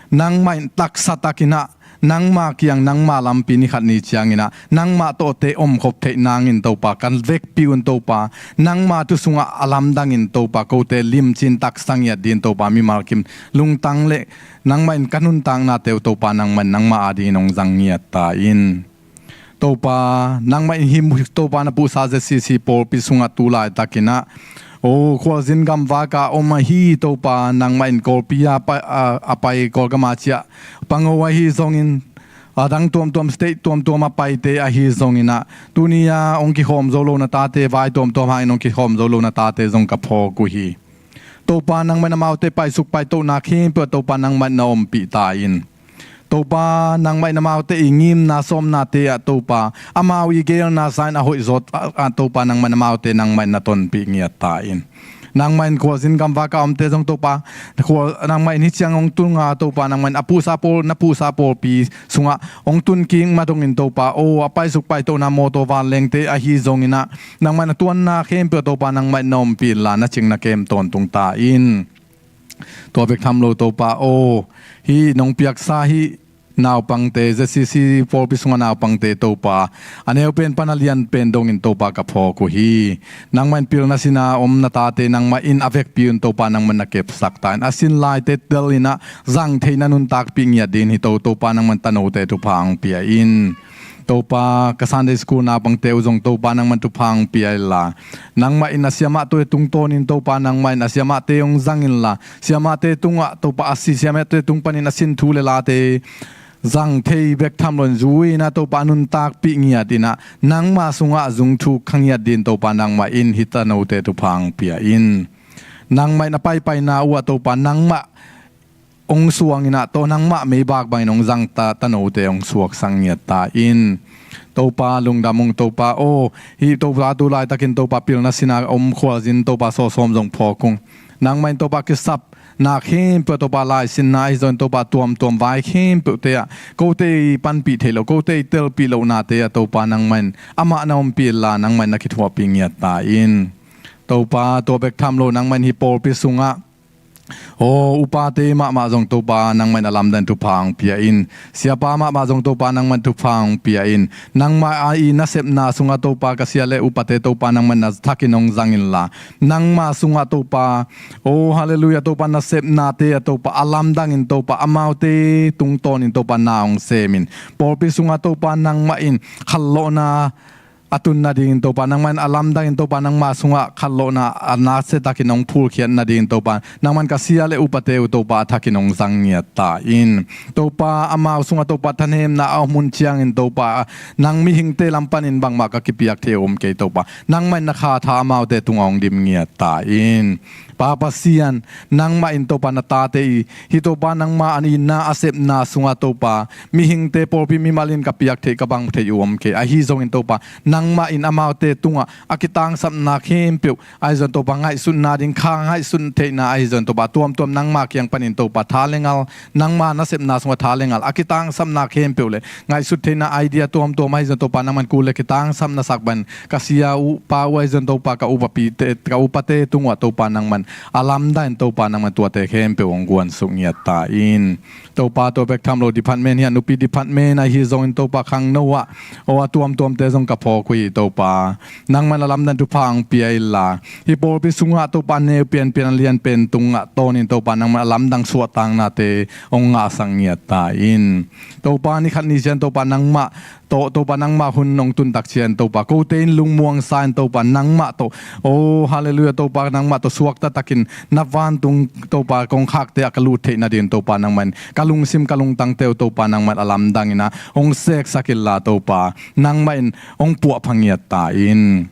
nangmah in taksa takin ah nangma kiang, nangma lampi nikhat ni ciangin ah nangmah tawhte omkhop theih nangin Topa, kan vekpi un Topa, nangma thu sungah a lamdangin Topa, kote limcin taksa ngiat dingin Topa, mimal kim lungtang le nangmah in ka nuntaknate uh Topa, nangmah in nangma adingin hong zang ngiat ta in. Topa, nangmah in hih Topa na phuhsa Z C C pawlpi sungah tu laitakin ah, o, khualzin gamvak ah om ahi Topa, nangmah in Kawlpi a pai, a, a pai Kawlgam a ciah pango ahi zongin, a dang tuamtuam, state tuamtuam a paite ahi zongin ah, tuni a hong kikhawm zo lo na tate, vai tuamtuam hangin hong kikhawm zo lo na tate zong ka phawk uh hi. Topa, nangmah in amaute paisuk paitohna khempeuh ah Topa, nangmah in na ompih ta in. Topa, nangmah in amaute i ngimna sawmnate ah Topa, amau i geelna sangin a hoih zawt ah, ah, Topa, nangmah in amaute nangmah in na tonpih ngiat ta in. Nangmah in khualzin gamvak a omte zong Topa, khual, nangmah in hih ciang hong tunga Topa, nangmah in a phuhsa pawl, na phuhsa pawlpi sungah hong tun kik ma dongin Topa, o, a paisuk paitohna mawtaw vanlengte ahi zongin ah, nangmah in a tuanna khempeuh Topa, nangmah in na ompih inla, na cing na kem tawntung ta in. Tua bek tham lo Topa aw, hih nong piaksa hih naupangte, Z C C pawlpi sungah naupangte Topa, a neu pen pan a lian pen dongin Topa ka phawk uh hi. Nangmah in pilna sina om na tate nangmah in a vekpi un Topa, nangmah in na kepsak ta in. A sin laite tel in ah zang theihna nuntakpih ngiat dingin hih to Topa, nangmah in tanote thupha hong pia in. Topa, ka Sunday school naupangte uh zong Topa, nangmah in thupha hong pia inla, nangmah in a siamahte tungtawnin Topa, nangmah in a siamahte hong zang inla, siamahte tungah Topa a si, siamahte tung panin a sin thu le late zang thei bek tham loin zui in ah Topa, a nuntakpih ngiat in ah nangma sungah zungthuk kha ngiat dingin Topa, nangmah in hih tanote thupha hong pia in. Nangmah in a paipaina uh ah Topa, nangmah hong suang in ah, tawh nangmah meibak bangin hong zang ta, tanote hong suaksak ngiat ta in. Topa, lungdam ung Topa aw, hih Topa tu laitakin Topa pilna sina om khualzin Topa sawsawm zong phawk ung. Nangmah in Topa kisapna khempeuh ah Topa, laisinna ahi zongin Topa tuamtuam vai khempeuhte ah, kote i panpih theih loh, kote i telpih lohnate ah Topa, nangmah in amah na ompih inla, nangmah in na kithuahpih ngiat ta in. Topa, tua bek tham lo, nangmah in hih pawlpi sungah aw, upate mahmah zong Topa, nangmah in a lamdang thupha hong pia in. Siapa mahmah zong Topa, nangmah in thupha hong pia in. Nangmah a i nasepna sungah Topa, ka sia le upate Topa, nangmah in na thakin hong zang inla, nangma sungah Topa, aw, halleluiah, Topa nasepnate ah Topa, a lamdangin Topa, amaute tungtawnin Topa na hong semin, pawlpi sungah Topa, nangmah in khatlawhna a tun nadingin Topa, nangmah in a lamdangin Topa, nangma sungah khatlawhna a nasia takin hong phulkhiat nadingin Topa, nangmah in ka sia le upate uh Topa, a thakin hong zang ngiat ta in. Topa, amau sungah Topa, thanemna a om hun ciangin Topa, nang mihingte lam panin bangmah ka kipiak thei uh om kei Topa, nangmah in na kha tha amaute tungah hong dim ngiat ta in. Pa Pasian, nangmah in Topa na tate i, hih Topa nangma a itna a sepna sungah Topa, mihingte pawlpi mimal in ka piak theih, ka bang theih uh om kei. Ahi zongin Topa, nangmah in amaute tungah a kitangsapna khempeuh, ahi zong Topa ngaihsutna ding kha ngaihsut theihna, ahi zong Topa tuamtuam nangma kiang panin Topa tha le ngal, nangma nasepna sungah tha le ngal, a kitangsapna khempeuh le ngaihsut theihna idea tuamtuam, ahi zong Topa nangmah in kul le kitangsap na sak bangin ka sia uh, pa uh, ahi zong Topa ka upapite, ka upate tungah Topa nangmah in a lamdang in Topa nangmah in tuate khempeuh hong guansuk ngiat ta in. Topa, tua bek tham lo, department hiah, nupi department ahi zongin Topa khangno ah, aw, a tuamtuamte zong ka phawk uh hi Topa. Nangmah in a lamdang thupha hong pia inla, hih pawlpi sungah Topa neu pianpian a lianpen tungah tawnin Topa nangmah in a lamdang suahtaknate hong ngahsak ngiat ta in. Topa, ni khat ni ciang Topa nangmah tawh Topa nangmah hun hong tuntak ciangin Topa kote in lungmuang sa-in Topa nangmah tawh, oh halleluiah, Topa nangmah tawh suakta takin na vantung Topa kongkhakte ah ka lut theih nading Topa nangmah in ka lungsim ka lungtangte uh Topa nangmah in a lamdang in ah hong seksak inla Topa nangmah in hong puahpha ngiat ta in.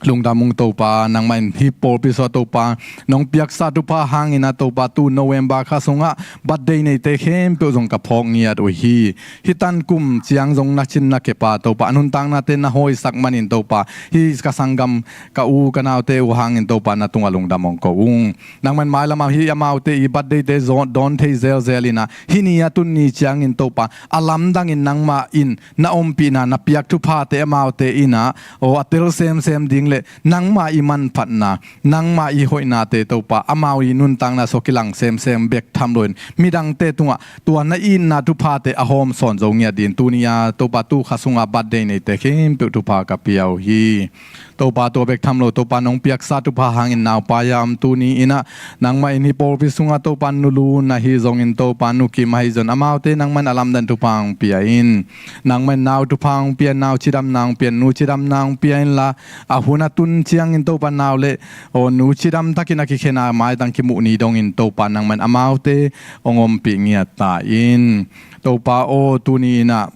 Lungdam ung Topa, nangmah in hih pawlpi sungah Topa nong piaksa thupha hangin ah Topa tu November kha sungah birthday neite khempeuh zong ka phawk ngiat uh hi. Hih tan kum ciang zong na cin na kep a Topa a nuntaknate na hawisak manin Topa hih ka sanggam ka u ka naute uh hangin Topa na tungah lungdam hong ko ung. Nangmah in mailam ah hih amaute i birthday-te dawn thei zelzel in ah hih ni a tun ni ciangin Topa a lamdangin nangmah in na ompihna na piak thuphate amaute in ah aw a tel semsem ding le nangmah i manphatna, nangmah i hoihnate Topa amau i nuntakna sung kilang semsem bek tham loin midangte tungah tua na itna thuphate a hawm sawn zo ngiat ding tuni a Topa tu kha sungah birthday neite khempeuh thupha ka pia uh hi. Topa tua bek tham lo Topa nong piaksa thupha hangin naupai a om tuni in ah nangmah in hih pawlpi sungah Topa nulu na hi zongin Topa nukim ahi zong amaute nangmah in a lamdang thupha hong pia in. Nangmah in nau thupha hong pia, nau cidamna hong pia, nu cidamna hong pia inla a hun a tun ciangin Topa nau le aw nu cidam takin a kikhen a maitang kimuh ni dongin Topa nangmah in amaute hong ompih ngiat ta in. Topa aw tuni in ah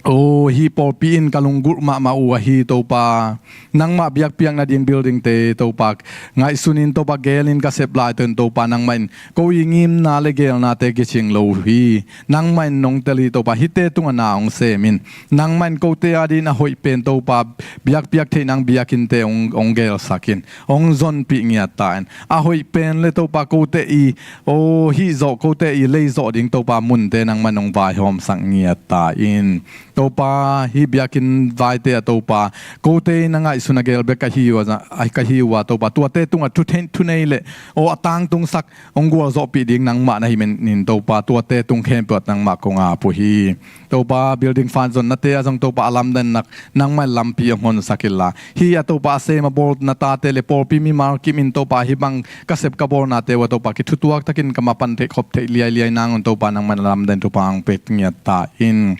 aw hih pawlpi in ka lunggulh mahmah uh ahi Topa nangmah biakpiak nading building-te Topa ngaihsunin Topa gelin ka sep laitawn Topa nangmah in ko i ngimna le gelnate kicing lo uh hi. Nangmah in nong tel hi Topa hihte tungah na hong sem in. Nangmah in kote adingin a hoih pen Topa biakpiak theih nang biakinnte hong, hong gelsak in hong zonpih ngiat ta in. A hoih pen le Topa kote i aw hih zawh kote i lei zawh ding Topa munte nangmah in hong vaihawmsak ngiat ta in. Topa hih biakinn vaite ah Topa kote in a ngaihsun a gel bek ka hi uh a, ka hi uh a Topa tuate tungah thu thei, thunei le aw a tangtungsak hong gualzawhpih ding nangmah na hi manin Topa tuate tung khempeuh ah nangmah kong ap uh hi. Topa building fan zonnate ah zong Topa a lamdang in ah nangmah in lampi hong honsak inla hih a Topa a sem a bawl na tate le pawlpi mimal kim in Topa hih bang ka sep ka bawlnate uh a Topa kithutuak takin ka mapan theih khop theih liailiai nangun Topa nangmah in a lamdang in thupha hong pia ngiat ta in.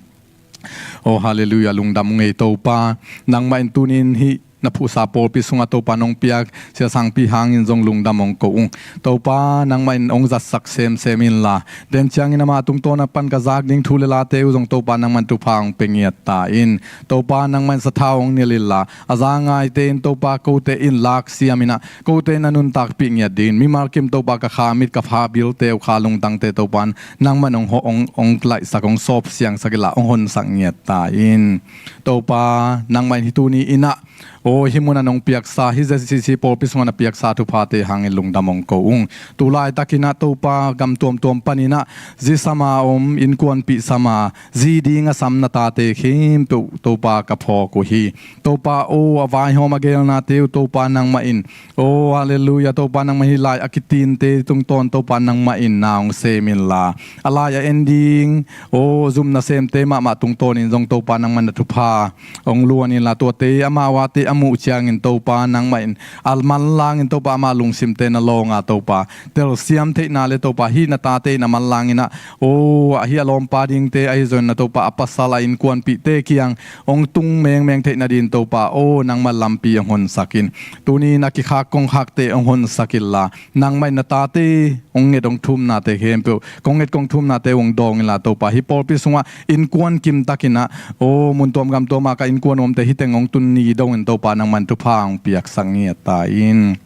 Oh halleluiah, lungdam ung ei Topa. Nangmah in tuni in hih na phuhsa pawlpi sungah Topa nong piak siasangpi hangin zong lungdam hong ko ung. Topa nangmah in hong zatsak semsem inla den ciangin amah tungtawn a pan ka zak ding thu le late uh zong Topa nangmah in thupha hong pia ngiat ta in. Topa nangmah in sathau hong nilh inla a za ngaite in Topa kote in laksiam in ah kote in a nuntakpih ngiat dingin mimal kim Topa ka kha mit ka pha bilte uh kha lungtangte Topa in nangmah in hong, hong, hong laihsak hong sawp siangsak inla hong honsak ngiat ta in. Topa nangmah in hih tuni in ah aw hih mun a nong piaksa hih Z C C pawlpi sungah na piaksa thuphate hangin lungdam hong ko ung. Tu laitakin ah Topa gam tuamtuam panin ah zi sam a om innkuanpih sam a zi ding a sam na tate khempeuh Topa ka phawk uh hi. Topa aw a vaihawm a gelnate uh Topa nangmah in aw halleluiah, Topa nangmah hih lai a kitinte tungtawn Topa nangmah in na hong sem inla a lai a en ding aw zum nasemte mahmah tungtawnin zong Topa nangmah in na thupha hong luan inla tuate amau ate a muh ciangin Topa nangmah in a manlangin Topa amah lungsimte na lawng a Topa telsiam theihna le Topa hih na tate in a manlangin ah aw ahi a lawmpa dingte ahi zong na Topa a pasal a innkuanpihte kiang hong tung mengmeng theih nadingin Topa aw nangmah lampi hong honsak in. Tuni in a kikhak kongkhakte hong honsak inla nangmah in na tate hong nget hong thumnate khempeuh kong nget kong thumnate hong dawng inla Topa hih pawlpi sungah innkuan kimtakin ah aw mun tuam gam tuam ah ka innkuan omte hih teng hong tun ni dongin Topa nangmah in thupha hong piaksak ngiat ta in.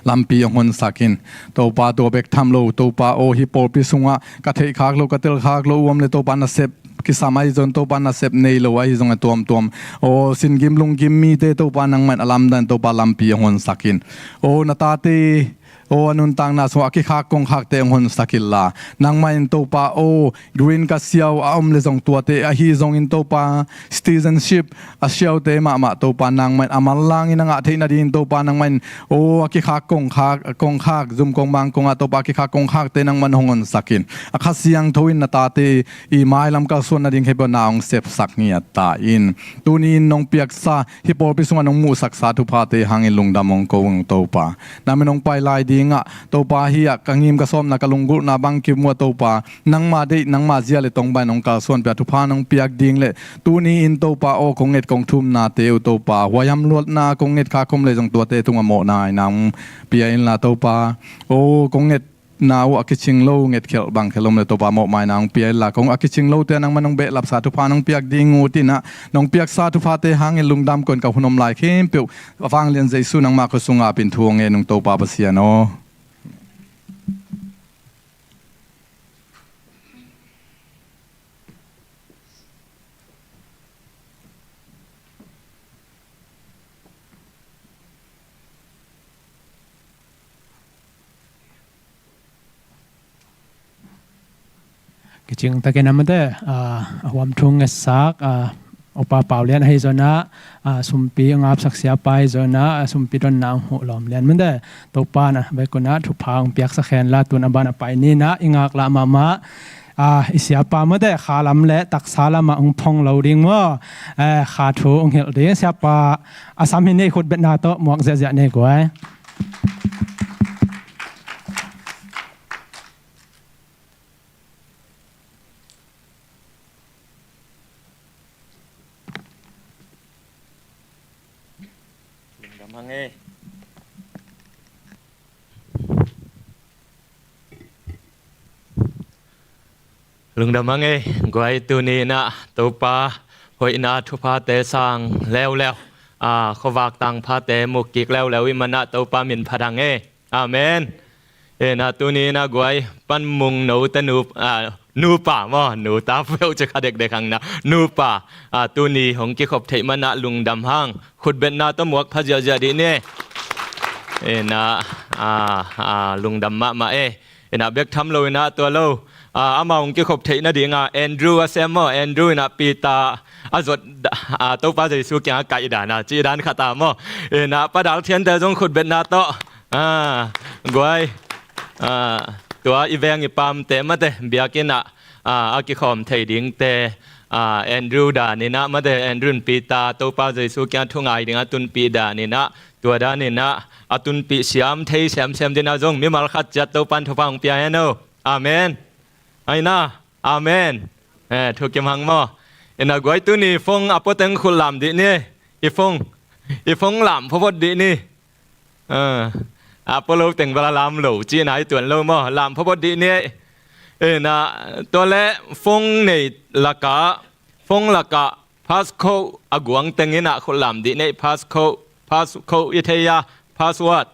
Lampi hong honsak in. Topa tua bek tham lo Topa aw hih pawlpi sungah ka theihkhak lo ka telkhak lo uh om le Topa nasep kisam ahi zong Topa nasep nei lo ahi zong a tuamtuam aw singim lunggim mite Topa nangmah in a lamdang Topa lampi hong honsak in. Aw na tate aw a nuntakna sungah a kikhak kongkhakte hong honsak inla nangmah in Topa aw green ka siau a om le zong tuate ahi zongin Topa citizenship a siaute mahmah Topa nangmah in a manlangin a ngah theih nadingin Topa nangmah in aw a kikhak kongkhak kongkhak zum kongmang kongah Topa a kikhak kongkhakte nangmah in hong honsak in. A Kha Siangtho in na tate i mailam kalsuan nading khempeuh na hong sepsak ngiat ta in. Tuni in nong piaksa hih pawlpi sungah nong muhsaksa thuphate hangin lungdam hong ko ung Topa. Nangmah in hong pai lai dingah Topa, hih ah ka ngim ka sawmna ka lunggulhna bang kimu ah Topa, nangma deih nangma zia le tongbai nong kalsuan pia thupha nong piak ding le tuni in Topa aw kong nget kong thumnate uh Topa, huaihamluatna kong nget kha khom le zong tuate tungah mawhna ina hong pia inla Topa, aw kong ngetna uh a kicing lo ngetkhelh bangkhelh om le Topa mawhmaina hong pia inla, kong a kicing lote nangmah nong behlapsa thupha nong piak ding uh tinah nong piaksa thuphate hangin lungdam kon ka hun om lai khempeuh a vanglian Jesu nangmah khua sungah pin thu hong ngen ung Topa Pasian aw. Kicing takin a mate, a, a huam thu ngetsak, a, Upa Pau Lian ahi zonah, a, sumpi ngapsak siapa ahi zonah, a, sumpi donna ang huh lawm lian mate. Topa na vekunah thupha ang piaksak henla tun a ban a pai ninah i ngaklah mahmah, a, i siapa mate kha lam le taksa lamah ang phong lo ding maw? E, kha thu ang hilh ding siapa a sam hi nei khutbetna tawh muak ziahziah nei guai. Lungdam hang e. Lungdam hang e. Guai tuni inah Topa hoihna thuphate sang leuleu, a, khuavak tangphate mukik leuleu i manah Topa min phat hang e. Amen. Inah tuni inah guai panmung note nu, a, nupa maw, nu ta peuh ci kha dekdek hang na nupa, a, tuni hong kikhop theih manah lungdam hang. Khutbetna tawh muak pha ziahziah dih ni. Inah, a, a, lungdam mahmah e. Inah bek tham lo inah tua lo, a, amah hong kikhop theih nadinga Andrew a sem maw, Andrew inah Peter a zot, a, Topa Jesu kiangah kaih dana cih dan khat a maw. Inah Pa Dal Thiante zong khutbetna tawh, a, guai, a, tua i veng i pamte mate biakinn ah, a, a kikhawm thei dingte, a, Andrew dan inah mate, Andrew in Peter Topa Jesu kiangah thungai dingah tunpih dan inah, tua dan inah a tunpih siam thei semsem dinah zong mimal khat ciat Topan thupha hong pia hen o. Amen. Aina. Amen. E, thukim hang maw. Inah guai tuni phone a puateng khut lam dih ni. I phone, i phone lam phawpawt dih ni. A, a pua lo teng bala lam lo cihna i tuan lo maw, lam phawpawt dih ni. Inah tua le phone nei lakah, phone lakah passcode a guang teng inah khut lam dih ni. Passcode, passcode i thei a, password.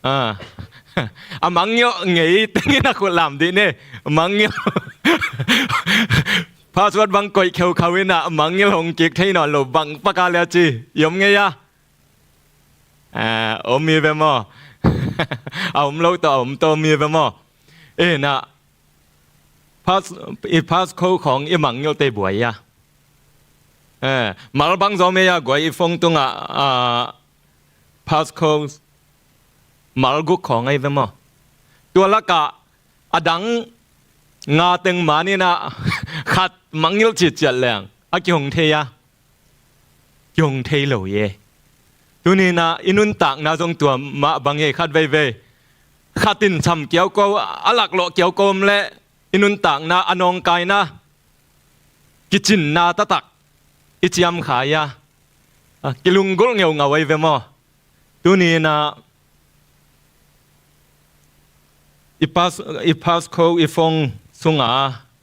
A, a mangngilh ngei teng inah khut lam dih ni. Mangngilh. Password bang koih kheukhau inah mangngilh hong kik thei nawn lo bang paka le a ci i om ngei a. A, om hi ve maw? A om lo tawh a om tawh om hi ve maw? Inah pass, i passcode khawng i mangngilh tei buai a. E, mal bang zawm hi a guai i phone tungah, a, passcode mal guk khawng ahi ve maw? Tua lakah a dang nga teng man inah khat mangngilh citciat leng a kihong thei a, kihong thei lo hi e. Tuni inah i nuntakna zong tua mah bang hi e, khat veivei khat in sam kiauko, a laklawh kiauko om leh i nuntakna a nawngkaina kicinna taktak i ciamkhai a, a, kilunggulh ngeungau ahi ve maw? Tuni inah i pass, i passcode i phone sunga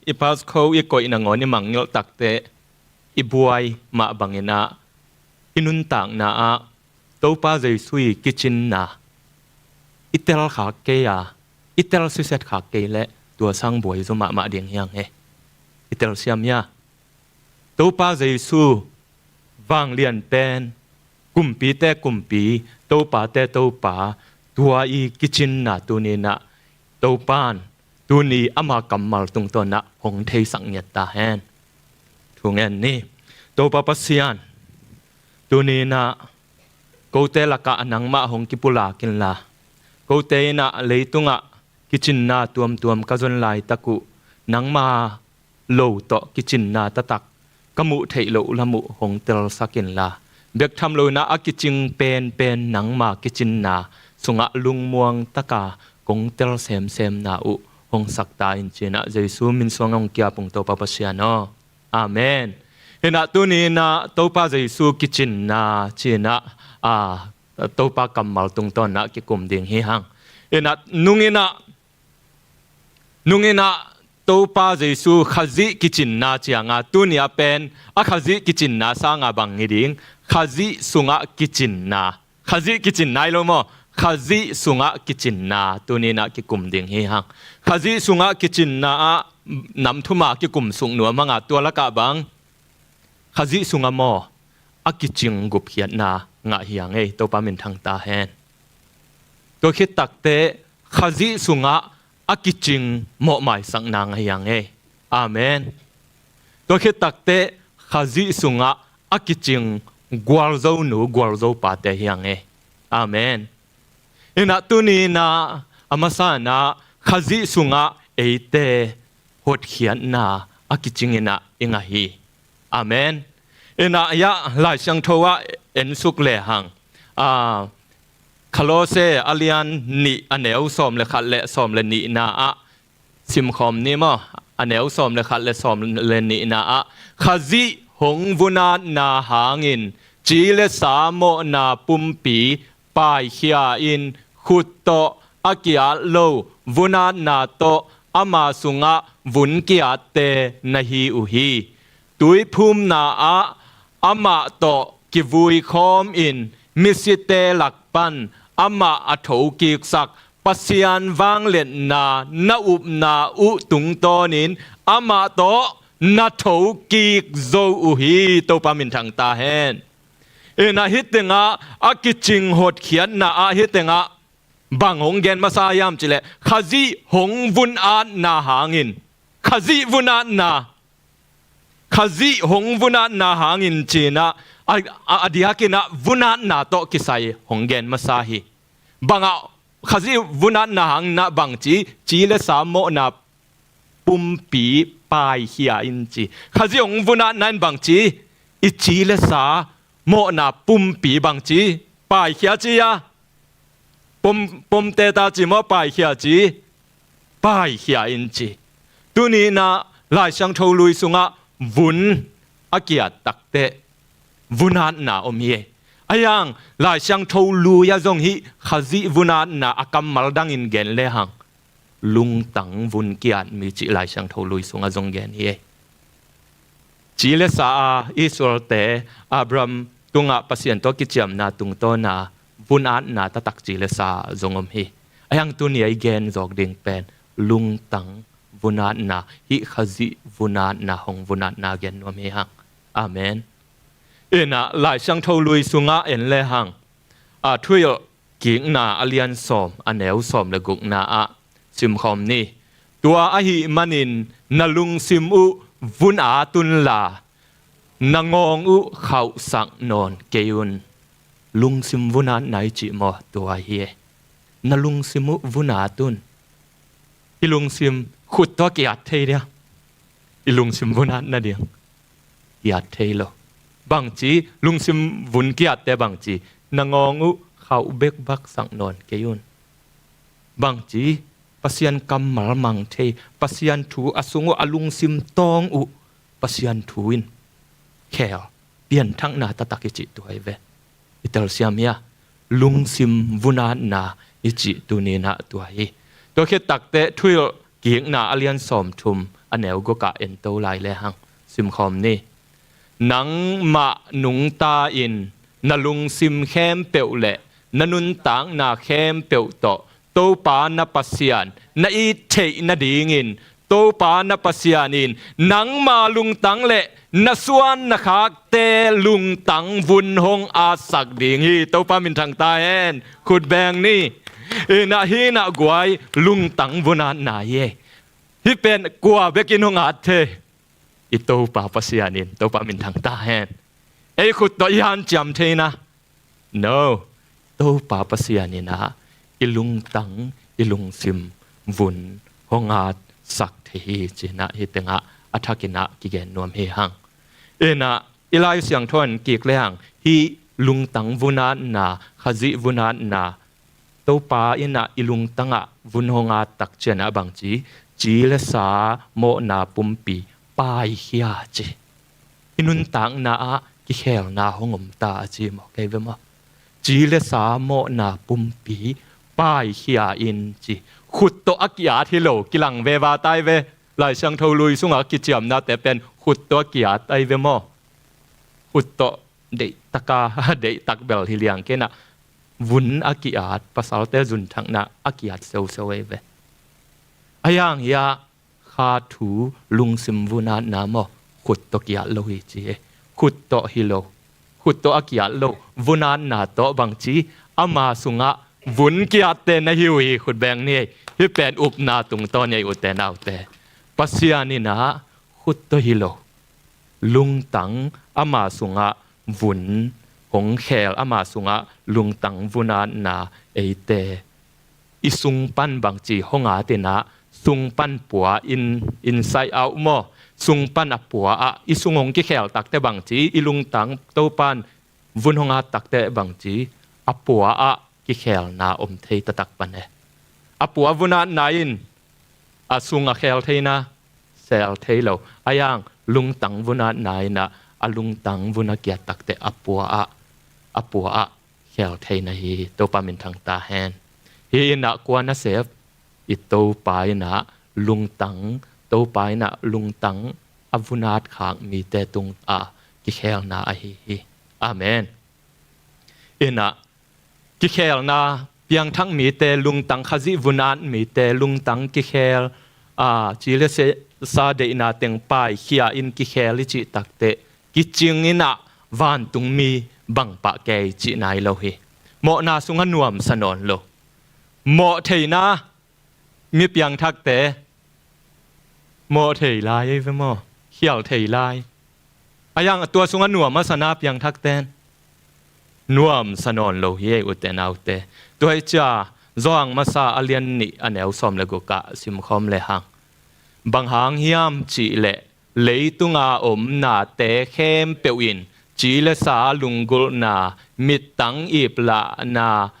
i passcode i koih nangawn i mangngilh takteh i buai mah bang inah i nuntakna ah Topa Jesu i kicinna i telkhak kei a, i tel siset khak kei leh tua sang buai zaw mahmah ding hi hang e. I telsiam hi a. Topa Jesu vanglian pen, kumpite kumpi, topate topa, tua i kicinna tuni inah Topan tuni ama kammal tungtawnah hong theisak ngiat ta hen. Thu ngen ni. Topa Pasian, tuni inah kote lakah nangmah hong kipulak inla, kote inah leitungah kicinna tuamtuam ka zon laitak uh nangma lo tawh kicinna taktak ka muh theih loh lam uh hong telsak inla, bek tham lo inah a kicing penpen nangma kicinna sungah lungmuang taka kong tel semsemna uh hong sak ta in ci-in ah Jesu min suang hong ki-ap ung Topa Pasian aw. Amen. Hi-in ah tuni-in ah Topa Jesu kicinna ci-in ah, a, Topa kammal tungtawn ah kikum ding hi hang. Hi-in ah nung in ah, nung in ah Topa Jesu Khazih kicinna ciang a, tuni a pen a Khazih kicinna sang a bang hi ding, Khazih sungah kicinna. Khazih kicinna hi lo maw? Khazih sungah kicinna tuni-in ah kikum ding hi hang. Khazih sungah kicinna ah nam thum a kikum suk nuam hang a, tua lakah bang, Khazih sungah maw, a kicing gupkhiatna ngah hi hang ei, Topa min thang ta hen. Tua khit takteh Khazih sungah a kicing mawhmaisakna ngah hi hang ei. Amen. Tua khit takteh Khazih sungah a kicing gualzonu gualzopate hi hang ei. Amen. Hi-in ah tuni-in ah a masa-in ah Khazih sungah eite hotkhiatna a kicing in ah i ngah hi. Amen. Hi-in ah, ya, Lai Siangtho ah en suk le hang, a, Kolose a lian nih a neu sawm le khat le sawm le nihna ah simkhawm ni maw? A neu sawm le khat le sawm le nihna ah, Khazih hong vunatna hangin ci le sa mawhna pumpi paikhia in, khut tawh a ki-at lo vunatna tawh ama sungah vun ki-atte na hi uh hi. Tuiphumna ah amah tawh kivui khawm in, misite lak pan amah a thokiksak Pasian vangliatna na upna uh tungtawnin amah tawh na thokik zo uh hi. Topa min thang ta hen. Hi-in ah hih tengah a kicing hotkhiatna ah hih tengah bang hong gen masa hiam cih leh, Khazih hong vunatna hangin. Khazih vunatna. Khazih hong vunatna hangin ci-in ah, a, a, a diakin ah vunatna tawh kisai hong gen masa hi. Bang ah, Khazih vunatna hangin ah bang ci, ci le sa mawhna pumpi paikhia in ci. Khazih hong vunatna in bang ci, i ci le sa mawhna pumpi bang ci, paikhia ci a. Pom, pomte ta ci maw, paikhia ci, paikhia in ci. Tuni-in ah Lai Siangtho Lui sungah vun a ki-at takteh vunatna om hi. A yang Lai Siangtho Lui ah zong hih Khazih vunatna a kammal dangin gen le hang, lungtang vun ki-at mi cih Lai Siangtho Lui sungah zong gen hi. Ci le sa a Israelte Abraham tungah Pasian tawh kiciamna tungtawn a vunatna taktak ci le sa zong om hi. A yang tuni a i gen zawk ding pen lungtang vunatna, hih Khazih vunatna, hong vunatna gen nuam hi hang. Amen. Hi-in ah Lai Siangtho Lui sungah en le hang, a, Thuhilhkikna a lian sawm a neu sawm le gukna ah simkhawm ni. Tua ahih manin na lungsim uh vun-at unla, na ngawng uh khauhsak nawn kei un. Lungsim vun-atna i cih maw, tua hi e. Na lungsim uh vun-at un. I lungsim khut tawh ki-at thei dia? I lungsim vun-at nading ki-at thei lo. Bangci, lungsim vun ki-atte bangci, na ngawng uh khauh bekbaksak nawn kei un. Bangci, Pasian kammal mang thei, Pasian thu a sung uh, a lungsim tawng uh Pasian thu in khel, pianthakna taktak i cih tua hi ve. I telsiam hia? Lungsim vun-atna i cih tuni-in ah tua hi. Tua khit takteh Thuhilhkikna a lian sawmthum a neu gukah en to lai le hang, simkhawm ni. Nangmah nungta-in na lungsim khempeuh le na nuntakna khempeuh tawh Topa na Pasian na it theih nadingin, Topa na Pasian in nangma lungtang le na suan na khakte lungtang vun hong atsak ding hi. Topa minthang ta hen. Khut beng ni. Inah, hinah guai, lungtang vun-atna hi e. Hih pen kua bekin hong at thei? I Topa Pasian in. Topa minthang ta hen. Ei khut tawh i hanciam thei na? No. Topa Pasian inah i lungtang, i lungsim vun hong atsak thei hi, ci-inah hih tengah a thakinah kigen nuam hi hang. Inah i Lai Siangtho en kik le hang, hih lungtang vun-atna, Khazih vun-atna Topa in ah i lungtang ah vun hong at tak ciangin ah bangci, ci le sa mawhna pumpi paikhia ci. I nuntakna ah kikhelna hong om ta a ci maw, kei ve maw? Ci le sa mawhna pumpi paikhia in ci. Khut tawh a ki-at hi lo, kilang veva tai ve. Lai Siangtho Lui sungah kiciamnate pen khut tawh a ki-at ai ve maw? Khut tawh deihtak a, deihtak bel hi liang kei in ah, vun a ki-at, pasalte zunthakna a ki-at seuseu ei ve. A yang hi ah, kha thu lungsim vun atna maw, khut tawh ki-at lo hi ci hi. Khut tawh hi lo. Khut tawh a ki-at lo. Vun atna tawh bangci, ama sungah vun ki-atte na hi uh hi, khut beng ni ei. Hih pen upna tungtawn ei, ute naute. Pasian in ah khut tawh hi lo, lungtang ama sungah vun hong khel, ama sungah lungtang vun atna eite i sung pan bangci hong at in ah, sung pan pua in, inside out maw, sung pan a pua ah i sung hong kikhel takte bangci, i lungtang Topan vun hong at takte bangci, a pua ah kikhelna om thei taktak pan e. A pua vun atna in a sung a khel thei na, sel thei lo. A yang lungtang vun atna in ah, a lungtang vun a ki-at takte a pua ah, a pua ah khel thei na hi hi. Topa minthang ta hen. Hih in ah kua nasep? I Topa in ah lungtang, Topa in ah lungtang a vun at khak mite tungah kikhelna ahi hi. Amen. In ah kikhelna, piangthak mite lungtang, Khazih vun at mite lungtang kikhel, a, ci le se-, sa deihna teng paikhia in kikhel i cih takteh, kicing in ah vantungmi bangpah kei cih nai lo hi. Mawhna sungah nuamsa nawn lo. Mawh theihna, mi piangthakte mawh thei lai ei ve maw, khial thei lai. A yang a tua sungah nuam a sa na piangthakten nuamsa nawn lo hi ei, ute naute. Tua hi cia Zawhang masa a lian nih a neu sawm le guk ah simkhawm le hang. Bang hang hiam cih leh leitunga om nate khempeuh in ci le sa lunggulhna, mittang iplahna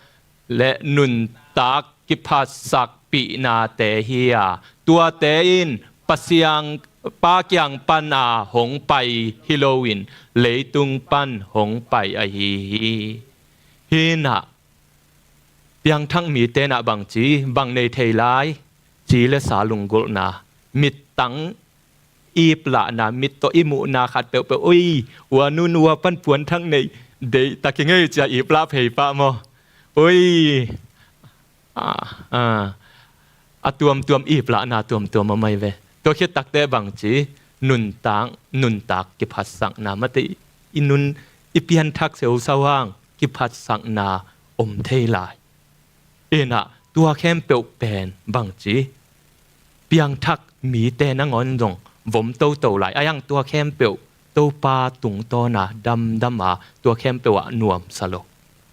le nuntak kiphatsakpih nate hi a, tuate in Pasian Pa kiang pana hong pai hi loin leitung pan hong pai ahi hi. Hi in ah piangthak mite in ah bangci, bang nei thei lai, ci le sa lunggulhna, mittang iplahna, mit tawh i muhna khat peuhpeuh, oi, ua nun ua pan puanthak nei, deihtak i ngei cia iplah phei pah maw? Oi, a, a, a tuamtuam iplahna tuamtuam a mai ve. Tua khit takteh bangci, nuntak, nuntak kiphatsakna, mate i nun, i pianthak seusau hang kiphatsakna om thei lai. In ah tua khempeuh pen bangci, piangthak mite nangawn zong vom toto lai. A yang tua khempeuh Topa tungtawna damdama tua khempeuh ah nuamsa lo.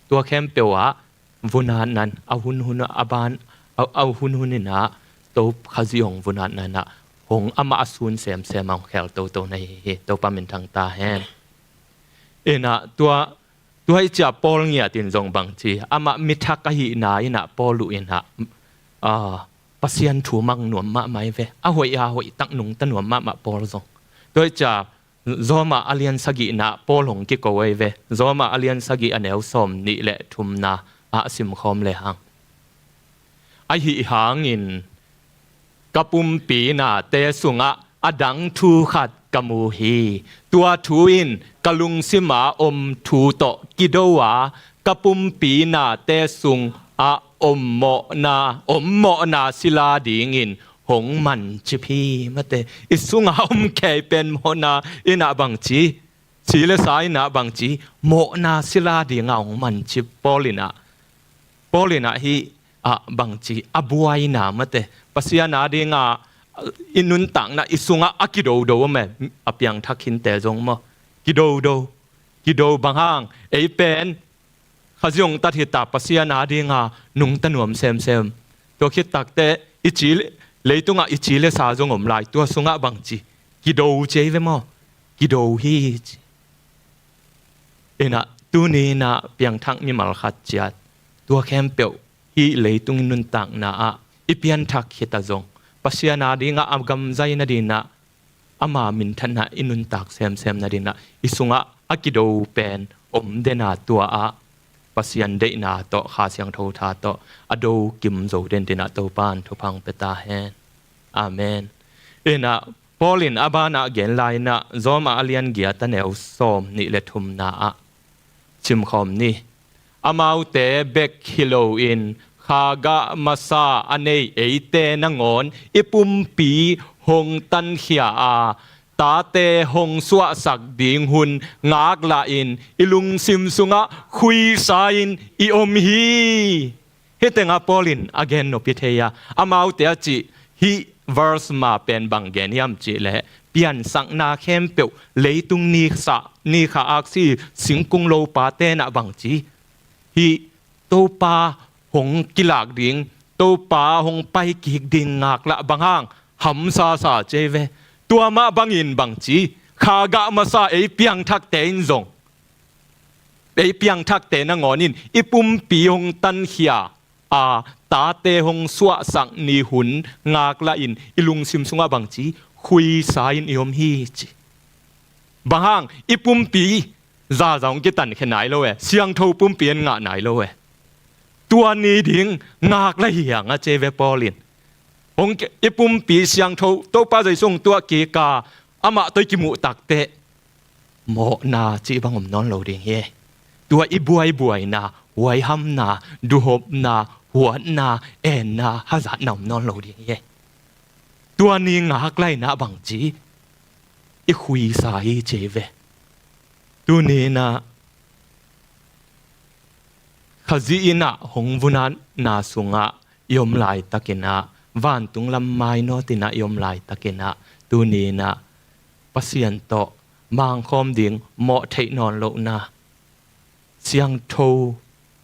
Tua khempeuh ah vun atna in a hunhun a ban, a, a hunhun in ah To Khazih hong vun atna in ah hong amah a sun semsem a hong khel toto na hi hi. Topa minthang ta hen. In ah tua Tua hi cia Paul ngiat in zong bangci, amah mithak ahihna in ah Paul uh in ah, a, Pasian thu mang nuam mahmah hi ve. A hoih a hoih tak nungta nuam mahmah Paul zong. Tua hi cia Roma a lian sagihna Paul hong kiko ahi ve. Roma a lian sagih a neu sawm nih le thumna ah simkhawm le hang. Ahi hangin ka pumpi nate sungah a dang thu khat ka mu hi. Tua thu in ka lungsima om thu tawh kido a, ka pumpi nate sungah om mawhna, om mawhna sila dingin hong mancip hi. Mate, i sungah om khei pen mawhna in ah bangci, ci le sa in ah bangci, mawhna sila dingah hong mancip Paul in ah. Paul in ah hih ah bangci, a buaina mate, Pasian a dinga i nuntakna i sungah a kidodo om e, a piangthak khinte zong maw? Kidodo, kido bang hang, ei pen Khazih hong tat hi ta, Pasian a dinga nungta nuam semsem. Tua khit takteh i ci, leitungah i ci le sa zong om lai, tua sungah bangci, kido ci ei ve maw? Kido hi ci. In ah tuni in ah piangthak mimal khat ciat tua khempeuh hih leitung i nuntakna ah i pianthak khit a zong Pasian a dingah a gamzai nadinah ama minthanna i nuntak semsem nadinah i sungah a kido pen om dena tua ah Pasian deihna tawh Kha Siangtho tha tawh a do kim zo den dinah Topa in thupha pia ta hen. Amen. Inah Paul in a banah gen lai inah Rom ah a lian giat a neu sawm nih le thumna ah simkhawm ni. Amaute bek hi loin kha gah masa a nei eite nangawn i pumpi hong tankhia a, tate hong suahsak ding hun ngaklah in i lungsim sungah khuisa in i om hi. Hih tengah Paul in a gen nop i thei a, amaute a cih hih verse ma pen bang gen hiam cih leh piansakna khempeuh leitung ni sa, ni kha aksi singkung lopa tenah bang ci, hih Topa hong kilak ding, Topa hong paikik ding ngaklah bang hang hamsasa cei ve. Tua mah bangin bang ci, kha gah masa ei piangthakte in zong, ei piangthakte nangawn in i pumpi hong tankhia a, tate hong suahsak ni hun ngaklah in i lungsim sungah bang ci, khuisa in i om hi ci. Bang hang i pumpi zaza hong kitankhia nai lo e, siangtho pumpi an ngah nai lo e. Tua ni ding ngaklah hi hang a cei ve Paul in. Hong ki-, i pumpi siangtho Topa Jesu hong tuah kik a, amah tawh i kimuh takteh mawhna cih bang om nawn lo ding hi. Tua i buaibuaina, huaihamna, duhopna, huatna, enna, hazatna om nawn lo ding hi. Tua ni ngaklah inah bang ci, i khuisa hi cei ve. Tuni inah Khazih inah hong vunatna sungah i om laitakinah, vantung lam mainawt inah i om laitakinah, tuni inah Pasian tawh mangkhawm ding mawh theih nawn lohna, siangtho,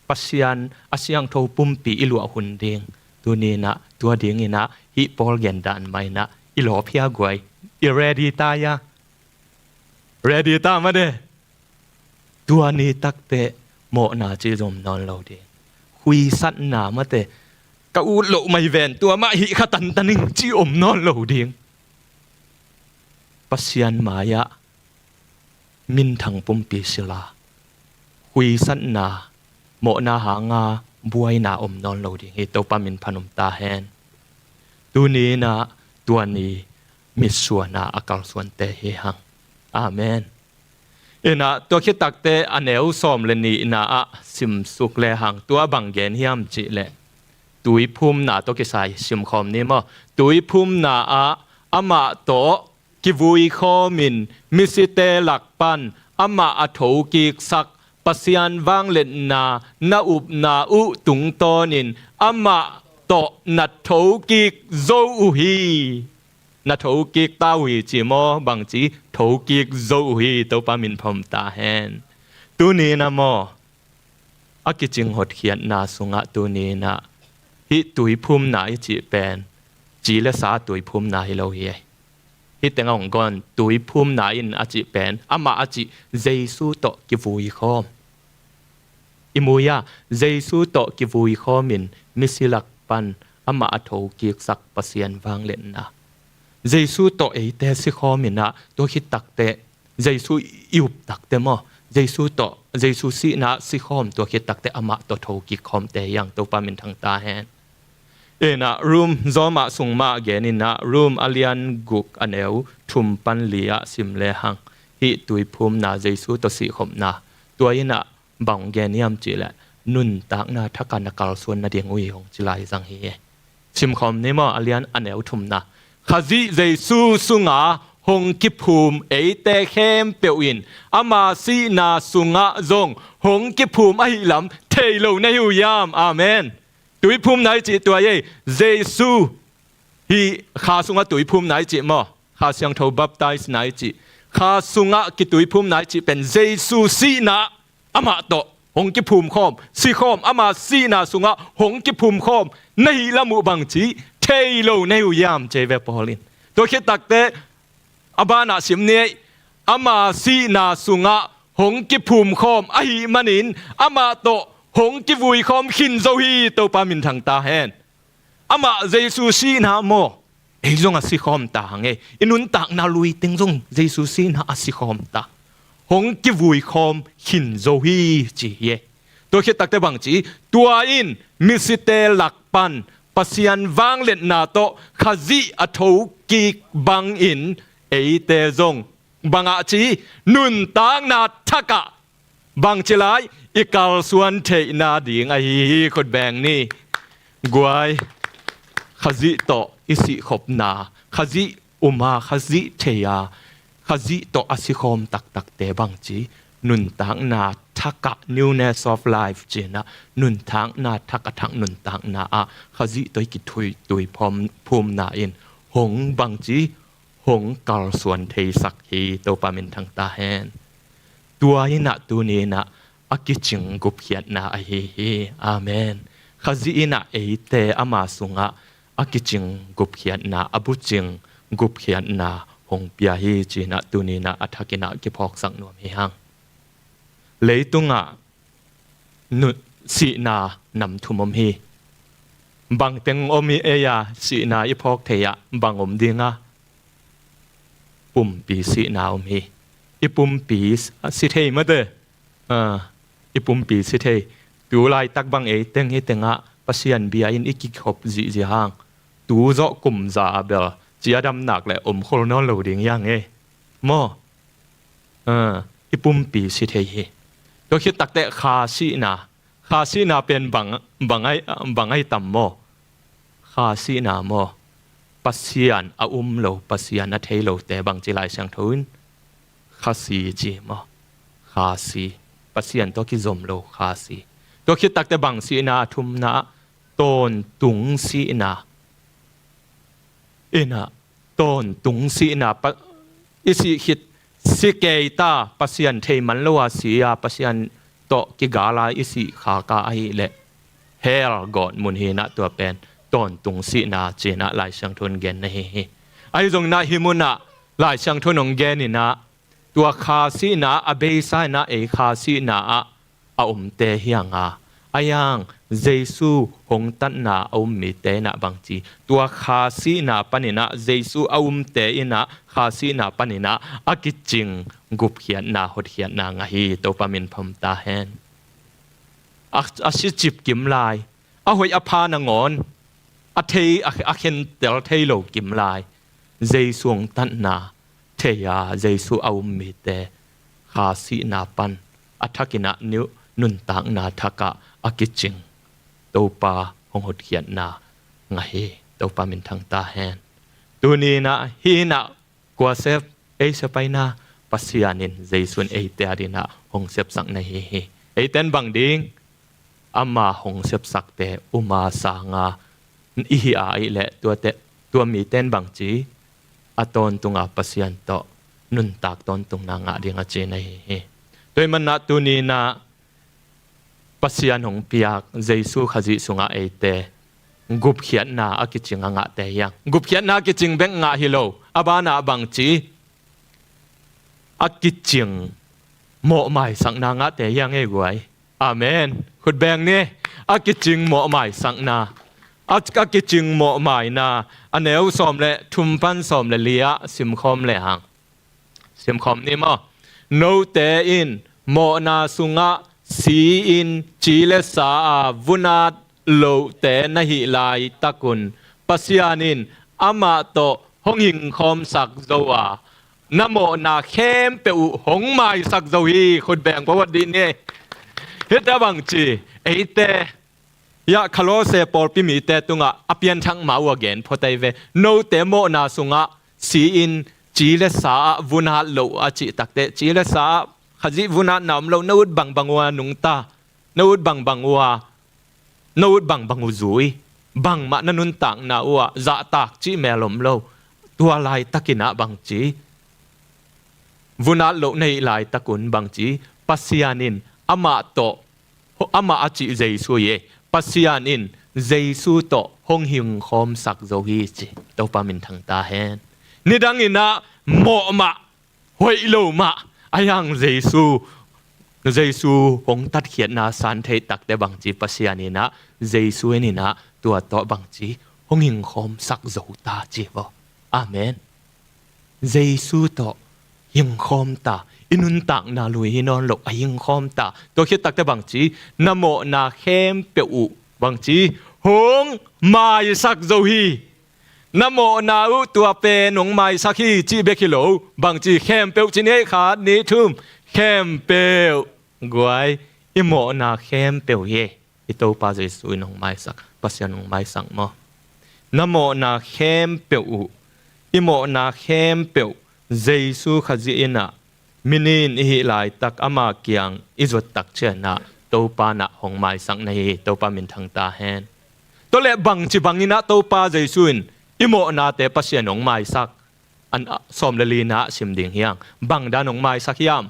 Pasian a siangtho pumpi i luah hun ding, tuni inah tua dinginah hih Paul gen dan mah inah i lawp hia guai, i ready ta hia? Ready ta mah de. Tua ni takteh mawhna cih zong om nawn lo ding. Khuisatna mate, ka ut loh mah hi ven, tua mah hih kha tantan ing cih om nawn lo ding. Pasian mai-ah minthang pumpi sila, khuisatna, mawhna hanga buaina om nawn lo ding hi. Topa min phan um ta hen. Tuni inah tua ni mitsuana a kalsuante hi hang. Amen. Inah tua khit takteh a neu sawm le nihna ah simsuk le hang, tua bang gen hiam cih leh tuiphumna tawh kisai simkhawm ni maw. Tuiphumna ah amah tawh kivui khawmin misite lak pan amah a thokiksak Pasian vangliatna na upna uh tungtawnin amah tawh na thokik zo uh hi. Na thokik ta uh hi ci maw, bang ci, thokik zo uh hi. Topa min phan um ta hen. Tuni inah maw, a kicing hotkhiatna sungah tuni inah hih tuiphumna i cih pen ci le sa tuiphumna hi lo hi. Hih tengah hong gawn, tuiphumna in a cih pen amah a cih Jesu tawh kivui khawm. I mu hia, Jesu tawh kivui khawmin misi lak pan amah a thokiksak Pasian vangliatna. Jesu tawh eite sikhawm inah tua khit takteh, Jesu i up takteh maw, Jesu tawh, Jesu sihna sikhawm tua khit takteh amah tawh thokik khawmte hi hang. Topa min thang ta hen. Inah Rom, Rom ah sung mah gen inah Rom a lian guk a neu thum pan li ah sim le hang, hih tuiphumna, Jesu tawh sihkhopna, tua inah bang gen hiam cih leh nuntakna thak a na kalsuan nading uh hi hong ci lai zang hi. Simkhawm ni maw, a lian a neu thumna. Khazih Jesu sunga hong kiphum eite khempeuh in ama sihna sungah zong hong kiphum ahih lam thei lo na hi uh hiam? Amen. Tuiphumna i cih tua ei. Jesu, hih kha sungah tuiphumna i cih maw, Kha Siangtho baptize na i cih, kha sungah kituiphumna i cih pen Jesu sihna, amah tawh hong kiphum khawm, si khawm, ama sihna sungah hong kiphum khawm na hih lam uh bang ci thei lo na hi uh hiam, ci ve Paul in. Tua khit takteh a banah sim ni ei. Ama sihna sungah hong kiphum khawm ahih manin amah tawh Hong kivui khawm khin zo hi, Topa minthang ta hen. Amah Jesu sihna maw, ei zong a si khawm ta hang e. I nuntakna lui teng zong Jesu sihna a si khawm ta. Hong kivui khawm khin zo hi ci hi e. Tua khit takte bang ci, tua in misite lak pan Pasian vangliatna tawh Khazih a thokik bangin eite zong bangah ci, nuntakna thakah bang ci lai, i kalsuan theihna ding ahi hi. Khut beng ni. Guai, Khazih tawh i sihkhopna, Khazih um a, Khazih thei a, Khazih tawh a sikhawm taktakte bang ci, nuntakna thakah, newness of life cinah, nuntakna thak a thak nuntakna ah Khazih tawh i kithuitui phawm, phumna in hong bang ci, hong kalsuan theisak hi. Topa minthang ta hen. Tua inah tuni inah a kicing gupkhiatna ahi hi. Amen. Khazih inah eite ama sungah a kicing gupkhiatna, a bucing gupkhiatna hong pia hi cinah tuni inah a thak inah kiphawksak nuam hi hang. Leitungah nu, sihna nam thum om hi. Bang teng om hi ei a, sihna i phawk thei ah bang om ding a? Pumpi sihna om hi. I pumpi s-, si thei mate. Ah, i pumpi si thei. Tu laitak bang ei teng hi tengah Pasian bia in i kikhop zihziah hang, tu zawh kum za a bel cia dam nak le om khol nawn lo ding hi hang e. Maw? Ah, i pumpi si thei hi. Tua khit takte kha sihna. Kha sihna pen bang, bang ai, bang ai tam maw? Kha sihna maw? Pasian a um lo, Pasian a thei lote bang ci Lai Siangtho in? Khasi ci maw? Khasi. Pasian tawh kizom lo khasi. Tua khit takte bang sihna? A thumna, tawntung sihna. Inah, tawntung sihna pa, i sih khit si kei ta, Pasian thei man lo a si a, Pasian tawh kigal a i sih khak a ahih leh hell gawtmun hi inah tua pen tawntung sihna cinah Lai Siangtho in gen na hi hi. Ahi zong inah hih munah Lai Siangtho in hong gen inah tua kha sihna a beisa inah ei kha sihna ah a omte hi hang a, a hiang Jesu hong tatna a um mite inah bang ci, tua kha sihna pan inah Jesu a umte inah kha sihna pan inah a kicing gupkhiatna, hotkhiatna ngah hi. Topa min phamta hen. A, a si cip kim lai, a hoih a pha nangawn a thei, a, a khentel thei lo kim lai, Jesu hong tatna thei a, Jesu a um mite kha sihna pan a thak inah niu, nuntakna thakah a kicing Topa hong hotkhiatna ngah hi. Topa minthang ta hen. Tuni inah hih inah kua sep, ei sep aina, Pasian in Jesu in eite a dinah hong sepsak na hi hi. Eite in bang ding? Ama hong sepsakte um a, sang a, i hi a ahih leh tuate, tua mite in bang ci? A tawntunga Pasian tawh nuntak tawntungna ngah ding a ci na hi hi. Tua ahih manah tuni inah Pasian hong piak Jesu Khazih sungah eite gupkhiatna a kicing a ngahte hi hang. Gupkhiatna a kicing bek ngah hi lo, a banah bang ci? A kicing mawhmaisakna ngahte hi hang e guai. Amen. Khut beng ni. A kicing mawhmaisakna. A, a kicing mawhmaina. A neu sawm le thum pan sawm le li ah simkhawm le hang. Simkhawm ni maw? Note in mawhna sungah si-in ci le sa a vunat lohte na hih laitakun Pasian in amah tawh hong hingkhawmsak zo a, na mawhna khempeuh uh hong maisak zo hi. Khut beng pawat dih ni. Hita bang ci, eite, ya, Kolose pawlpi mite tungah a pianthak ma uh a gen phot ei ve. Note mawhna sungah si-in ci le sa ah vunat loh a cih takte, ci le sa ah Khazih vunatna om lo, na ut bangbang uh a nungta, na ut bangbang uh a, na ut bangbang uh zui, bangmah na nuntakna uh ah zahtak cih mel om lo. Tua laitakin ah bang ci? Vunat loh na hih laitakun bang ci? Pasian in amah tawh, amah a cih Jesu hi e. Pasian in Jesu tawh hong hingkhawmsak zo hi ci. Topa minthang ta hen. Nidang in ah mawh mah, hoih lo mah, a hiang Jesu Jesu hong tatkhiatna san theih takte bangci Pasian in ah, Jesu in ah tua tawh bangci hong hingkhawmsak zo ta ci vaw. Amen. Jesu tawh hingkhawm ta, i nuntakna lui hi nawn lo a hingkhawm ta. Tua khit takte bangci, na mawhna khempeuh uh bangci hong maisak zo hi. Na mawhna uh tua pen hong maisak hi cih bek hi lo, bangci khempeuh ci ni, khat, nih, thum, khempeuh, guai, i mawhna khempeuh hi. I Topa Jesu in hong maisak, Pasian hong maisak maw? Na mawhna khempeuh uh, i mawhna khempeuh Jesu Khazih in ah, mi nin i hih laitak ama kiang i zuat tak ciangin ah Topa in ah hong maisak na hi, Topa minthang ta hen. Tua leh bangci bangin ah Topa Jesu in i mawhnate Pasian hong maisak? An, a, sawm le lina ah sim ding hi hang. Bang dan hong maisak hiam?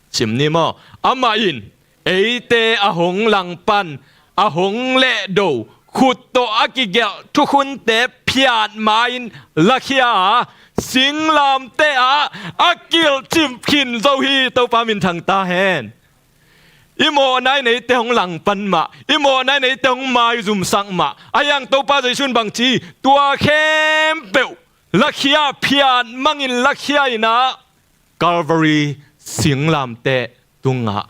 Sim ni maw? Amah in eite a hong langpan, a hong lehdo, khut tawh a kigelh thukhunte phiat ma-in lakhia a, singlamteh ah a kilhcip khin zo hi, Topa minthang ta hen. I mawhna in eite hong langpan mah, i mawhna in eite hong maizumsak mah. Ahi hang Topa Jesu in bangci, tua khempeuh lakhia, phiat mangin lakhia in ah, Calvary singlamteh tungah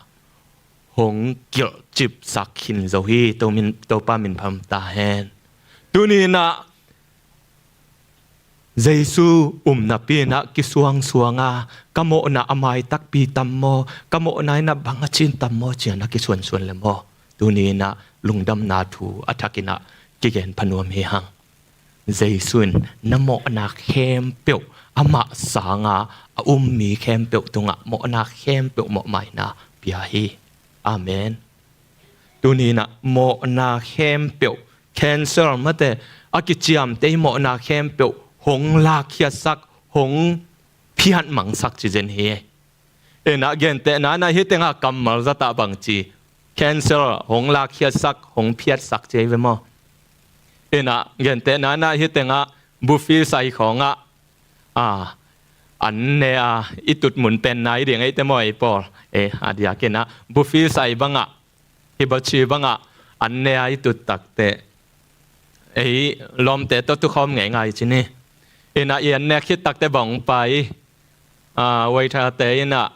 hong kilhcipsak khin zo hi, To min, Topa minthang ta hen. Tuni in ah Jesu um napi in ah kisuangsuang a, ka mawhna a mai takpi tam maw, ka mawhna in ah bang a cin tam maw, ci-in ah kisuansuan le maw? Tuni in ah lungdamna thu a thak in ah kigen pha nuam hi hang. Jesu in na mawhna khempeuh, amah sanga a um mi khempeuh tungah mawhna khempeuh mawhmaina pia hi. Amen. Tuni in ah mawhna khempeuh, cancer mate, a kiciamteh mawhna khempeuh hong lakkhiatsak, hong phiatmangsak ci zen hi. In ah gentehna in ah hih tengah kammal zat ah bangci, cancer hong lakkhiatsak, hong phiatsak ci hi ve maw? In ah gentehna in ah hih tengah buffet sai khawng ah, a, an ne a i tut mun pen nai ding ei te maw ei pawl? E, a diakin ah buffet sai bangah, hibachi bangah an ne a i tut takte, ei lawmte tawh tukhawm ngeingai ci ni. In ah i an nek khit takte bang hong pai? A, waiter te in ah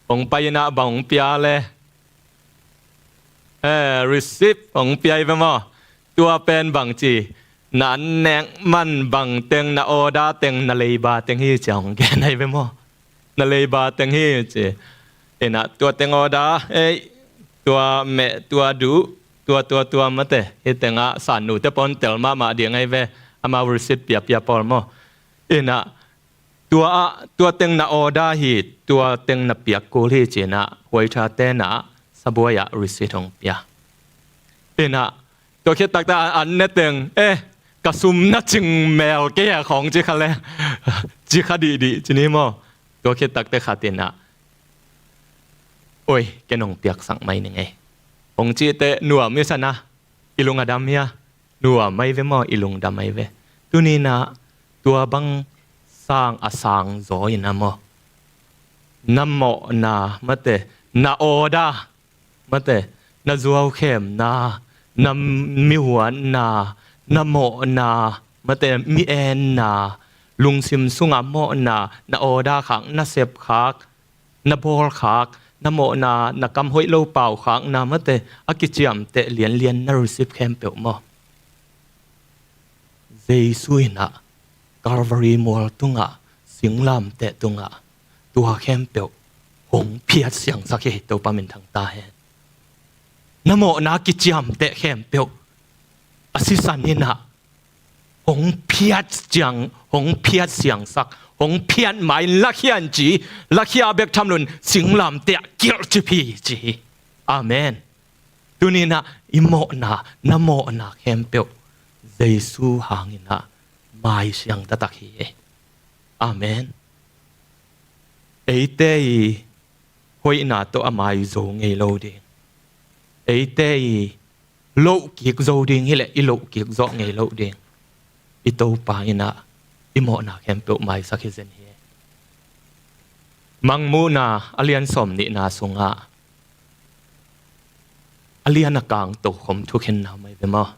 hong pai in ah bang hong pia le? E, receipt hong pia hi ve maw? Tua pen bangci, na an nek man bang teng, na order teng, na leiba teng hi ci-a hong gen ahi ve maw? Na leiba teng hi ci. In ah tua teng order, ei, tua meh, tua duh, tua, tua, tua mate, hih tengah sannute pawn tel mahmah ding ahi ve, amau receipt piapia pawl maw? In ah tua ah, tua teng na order hi, tua teng na piak kul hi ci-in ah waiter te in ah sabuai ah receipt hong pia. In ah tua khit takte an ne teng, e, ka sum na cing mel kei a khawng ci kha le, ci kha dihdih ci ni maw? Tua khit takte khat in ah, oi, ken hong piaksak mai ning ei, hong cih teh nuam i sa na, i lung a dam hia? Nuam ahi ve maw, i lungdam ahi ve. Tuni in ah tua bang sang a sang zaw in ah maw, na mawhna mate, na order mate, na zuaukhemna, na mihuatna, na mawhna mate, mi enna, lungsim sungah mawhna, na order khak, na sep khak, na bawl khak, na mawhna, na kam hoih lo pau khakna mate, a kiciamteh lianlian na receipt khempeuh maw? Jesu in ah Calvary mual tungah, singlamteh tungah tua khempeuh hong phiat siangsak hi, Topa minthang ta hen. Na mawhna kiciamteh khempeuh a sisan in ah hong phiat ciang, hong phiat siangsak, hong phiat ma-in lakhia in ci, lakhia bek tham loin singlamteh ah kilhcip hi ci hi. Amen. Tuni in ah i mawhna, na mawhna khempeuh Jesu hangin ah mai siang taktak hi. Amen. Eite i hoihna tawh a mai zo ngei lo ding. Eite i lohkik zo ding hileh i lohkik zawh ngei lo ding. I Topa in ah i mawhna khempeuh maisak hi zen hi. Mangmuhna a lian sawm nihna sungah a lian a kang tokhom thukhenna mai ve maw?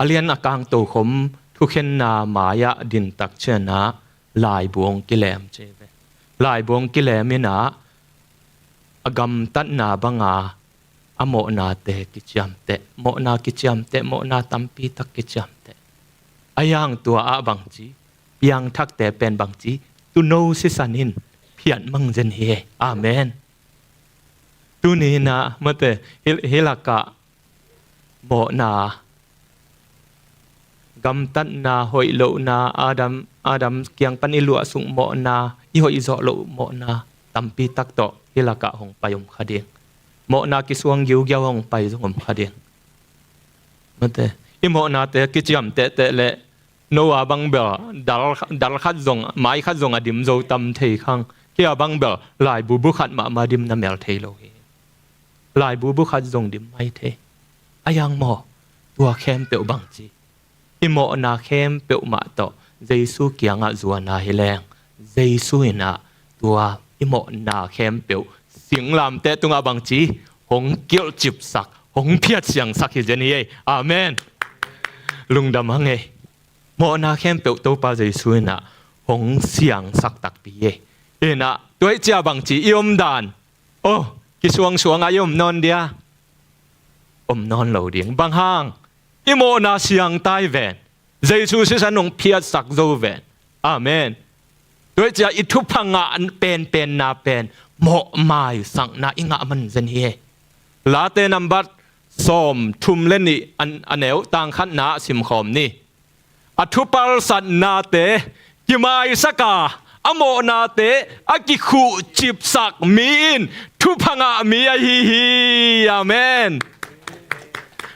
A lian a kang tokhom thukhenna mai-ah din tak ciangin ah laibu hong kilem ci ve. Laibu hong kilem in ah a gamtatna banga a mawhnate kiciamteh, mawhna kiciamteh, mawhna tampi tak kiciamteh. A hiang tua ah bangci, piangthakte pen bangci, tuuno sisan in phiat mang zen hi. Amen. Tuni in ah mate, hi, hi lakah mawhna, gamtatna, hoih lohna, Adam, Adam kiang pan i luahsuk mawhna, i hoih zawh loh mawhna tampi tak tawh hi lakah hong pai om kha ding. Mawhna kisuang giugiau hong pai zong om kha ding. Mate, i mawhnate kiciam tehteh leh Noah bang bel dal, dal khat zong, mai khat zong a dim zo tam thei khang. Kei a bang bel laibu bu khat mahmah dim na mel thei lo hi. Laibu bu khat zong dim mai thei. A hiang maw, tua khempeuh bangci, i mawhna khempeuh mah tawh Jesu kiangah zuan a hi leng, Jesu in ah tua i mawhna khempeuh singlamteh tungah bangci, hong kilhcipsak, hong phiatsiangsak hi zen hi ei. Amen. Lungdam hang ei. Mawhna khempeuh Topa Jesu in ah hong siangsak takpi hi ei. In ah tua ahih ciang bangci, i omdan, oh, kisuangsuang a i om nawn dia? Om nawn lo ding. Bang hang? I mawhna siangtai ven. Jesu sisan hong phiatsak zo ven. Amen. Tua ahih ciang i thupha ngah penpenna pen mawhmaisakna i ngah man zen hi ei. Late nambat sawm thum le nih, a, a neu tang khatna ah simkhawm ni. A thupalsatnate kimaisak a, a mawhnate a kikhuhcipsak mi in thupha ngah mi ahi hi. Amen.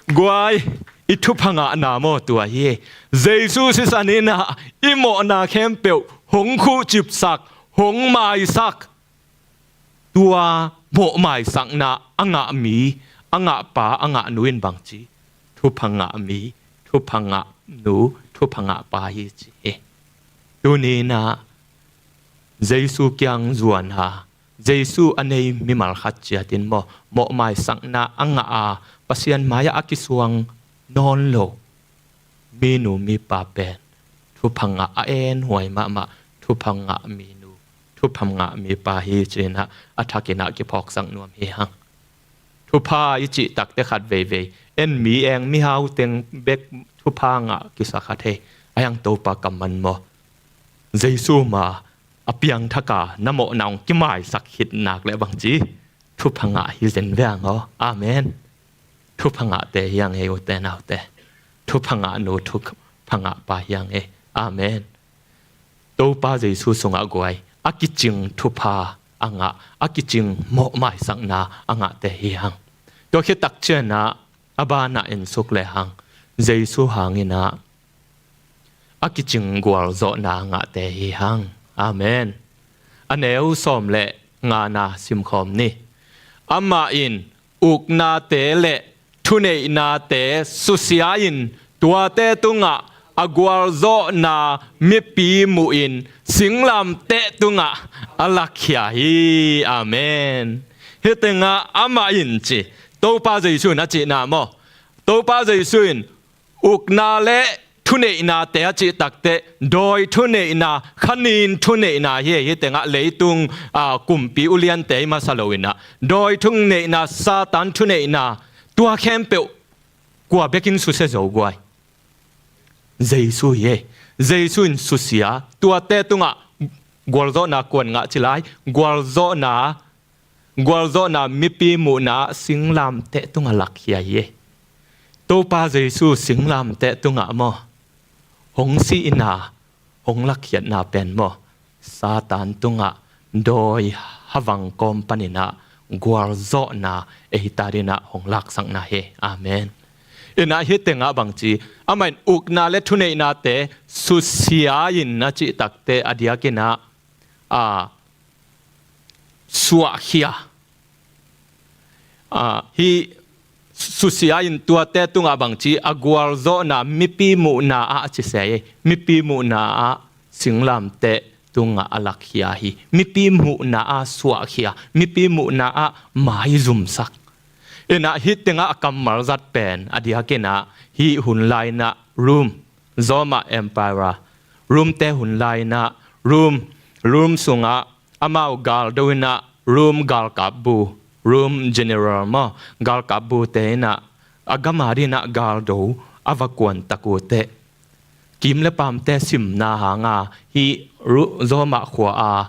Guai, i thupha ngahna maw tua hi. Jesu sisan in ah i mawhna khempeuh hong khuhcipsak, hong maisak. Tua mawhmaisakna a ngah mi, a ngah pa, a ngah nu in bangci, thupha ngah mi, thupha ngah nu, thupha ngah pa hi ci hi. Tuni in ah Jesu kiang zuan a, Jesu a nei mimal khat ciat in maw, mawhmaisakna a ngah a, Pasian mai-ah a kisuang nawn lo minu mipa pen thupha ngah, a enhuai mahmah thupha ngah minu, thupha ngah mipa hi ci-in ah a thak in ah kiphawksak nuam hi hang. Thupha i cih takteh khat veivei, en mi eng mihau teng bek thupha ngah kisa kha thei. A hiang Topa kammal maw, Jesu ma a piangthak a na mawhna hong kimaisak khit nak leh bangci, thupha ngah hi zen ve hang aw. Amen. Thupha ngahte hi hang ei, ute naute. Thupha ngah nu, thupha ngah pa hi hang ei. Amen. Topa Jesu sungah guai, a kicing thupha a ngah, a kicing mawhmaisakna a ngahte hi hang. Tua khit tak ciangin ah a banah ensuk le hang, Jesu hangin ah a kicing gualzawhna a ngahte hi hang. Amen. A neu sawm le ngana simkhawm ni. Amah in uknate le thuneihnate susia in tuate tungah a gualzawhna mipi muhin singlamteh tungah a lakkhia hi. Amen. Hih tengah amah in ci, Topa Jesu in a cihna maw? Topa Jesu in ukna le thuneihnate a cih takteh, dawi thuneihna, khanin thuneihna hi, hih tengah leitung, aa, kumpi uliante i masa lo in ah, dawi thuneihna, Satan thuneihna, tua khempeuh kua bekin susia zo guai? Jesu hi. Jesu in susia, tuate tungah gualzawhna kuan ngah ci lai, gualzawhna gualzawhna mipi muhna ah singlamteh tungah lakkhia hi. Topa Jesu singlamteh tungah maw, hong sihna, hong lakkhiatna pen maw, Satan tungah dawi havang kawm panin ah gualzawhna eita dingin ah hong laksakna hi. Amen. In ah hih tengah bangci, amah in ukna le thuneihnate susia in a cih takteh a diakin ah, a, suahkhia. A, hih susia in tuate tungah bangci, a gualzawhna mipi muhna ah a ci se hi. Mipi muhna ah singlamteh tungah a lakkhia hi. Mipi muhna ah suahkhia, mipi muhna ah maizumsak. Inah hih tengah a kammal zat pen a diakinah hih hun lai-inah Rome, Roma Empire, Rome-te hun lai-inah Rome, Rome sungah amau galdo inah Rome galkapbu, Rome general maw, galkapbute inah a gam adinah galdo a va kuantak uh teh, kim le paamte simna hanga hih Ru-, Roma khua-a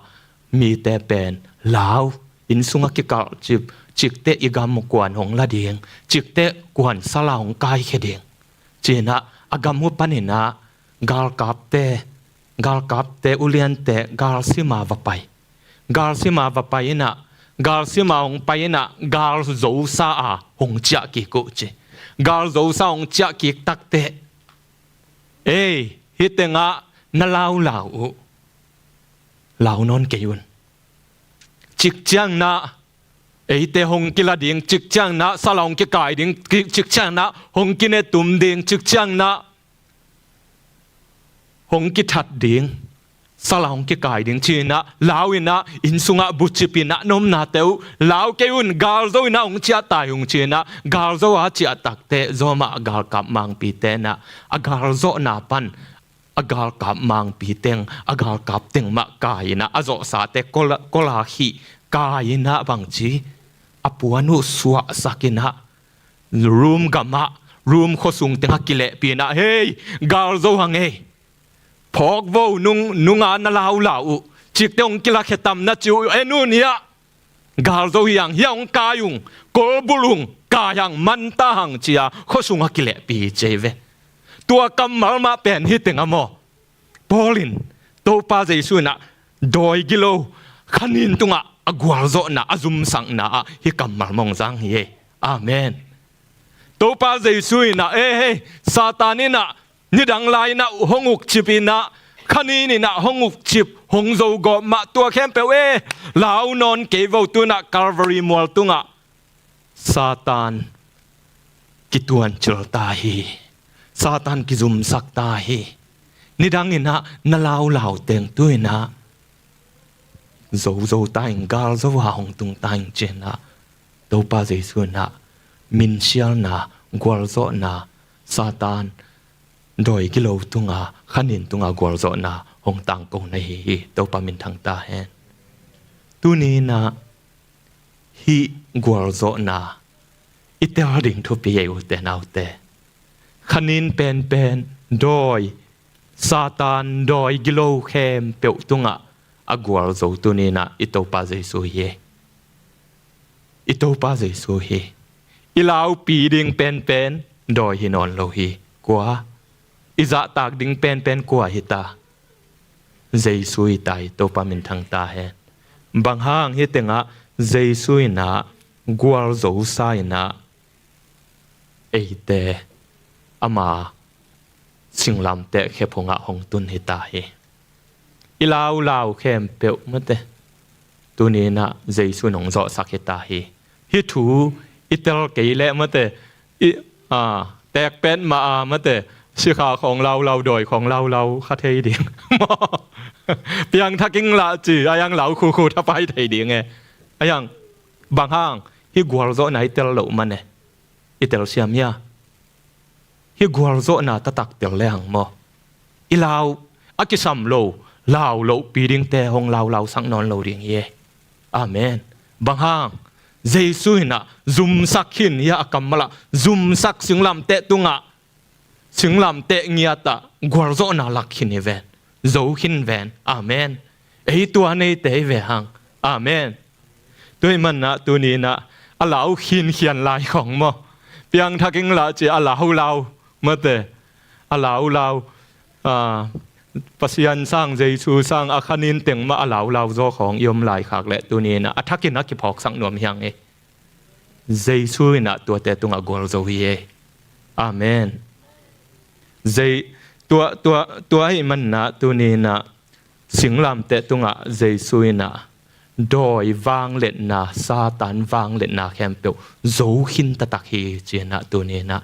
mite pen lau, inn sungah kikalh cip, cikteh i gam kuan hong la ding, cikteh kuan sala hong kaikhia ding, ci-inah a gam uh paninah galkapte, galkapte uliante galsima va pai. Galsima va pai inah, galsima hong pai inah galzosa-a hong ciahkik uh ci. Galzosa hong ciahkik takteh, ei, hih tengah na laulau uh, lau nawn kei un. Cikciangnah eite hong kila ding, cikciangnah sala hong kikai ding, ki-, cikciangnah hong kinetum ding, cikciangnah hong kithat ding, sala hong kikai ding, ci-inah lau inah inn sungah bucip inah na omnate uh lau kei un, galzo inah hong ciah ta hi ung, ci-inah galzo-a ciah takteh Roma galkap mangpite inah a galzawhna pan a galkap mangpi teng, a galkap teng mah kai inah a zawhsate kola, kola khih kai inah bangci a puan uh suahsak inah Rome gamah, Rome khuasung tengah kilehpih inah, hei, galzo hang ei, phawk vo, nung, nunga na laulau uh, cikteh hong kilakhia tam na ci uh, en un, hiah galzo hi hang, hiah hong kai ung, kolbulh ung, kai hang, manta hang, ci-a khuasungah kilehpih ci ei ve. Tua kammal mah pen hih tengah maw, Paul in Topa Jesu inah dawi gilo khanin tungah a gualzawhna, a zumsakna ah hih kammal mah hong zang hi ei. Amen. Topa Jesu inah, eh, hei, Satan inah nidang lai inah hong ukcip inah, khanin inah hong ukcip, hong zogawp mah, tua khempeuh, eh, lau nawn kei vo, tu inah Calvary mual tungah Satan kituancil ta hi. Satan kizumsak ta hi. Nidang inah na laulau teng tu inah zozo ta ing, galzo-a hong tung ta ing, ci-inah Topa Jesu inah minsialna, gualzawhna, Satan dawi gilo tunga, khanin tunga gualzawhna hong tangko na hi hi. Topa minthang ta hen. Tuni inah hih gualzawhna i tel ding thupi ei, ute naute. Khanin penpen dawi, Satan dawi gilo khempeuh tungah a gualzo tuni inah i Topa Jesu hi ei. I Topa Jesu hi. I laupi ding penpen dawi hi nawn lo hi. Kua? I zahtak ding penpen kua hi ta? Jesu hi ta hi. Topa minthang ta hen. Bang hang? Hih tengah Jesu inah gualzosa inah eite ama singlamteh khephungah hong tun hi ta hi. I laulau khempeuh mate, tuni inah Jesu in hong zawhsak hi ta hi. Hih thu i tel kei leh mate, i, a, tekpet mah a mate, sikha khawng laulau, dawi khawng laulau kha thei ding. Piangthak ing lah ci, a hiang lau khukhu thapai thei ding e. A hiang, bang hang? Hih gualzawhna i tel loh man e. I telsiam hia? Hih gualzawhna taktak tel lehang maw, i lau, a kisam lo, lau lohpi dingte hong laulausak nawn lo ding hi e. Amen. Bang hang? Jesu inah zumsak khin hi a, kammal ah zumsak, singlamteh tungah, singlamteh ngiatah gualzawhna lak khin hi ven. Zo khin ven. Amen. Ei tua neite hi ve hang. Amen. Tua ahih manin ah tuni inah a lau khinkhian lai khawng maw, piangthak ing lah ci a laulau mate, a laulau, a, Pasian sang, Jesu sang, a khanin teng mah a laulau zaw khawng i om lai khak leh tuni inah a thakin a kiphawksak nuam hi hang e. Jesu inah tuate tungah gualzo hi e. Amen. Je-, tua, tua, tua ahih manin ah tuni inah singlamteh tungah Jesu inah dawi vangliatna, Satan vangliatna khempeuh zo khin taktak hi, ci-inah tuni inah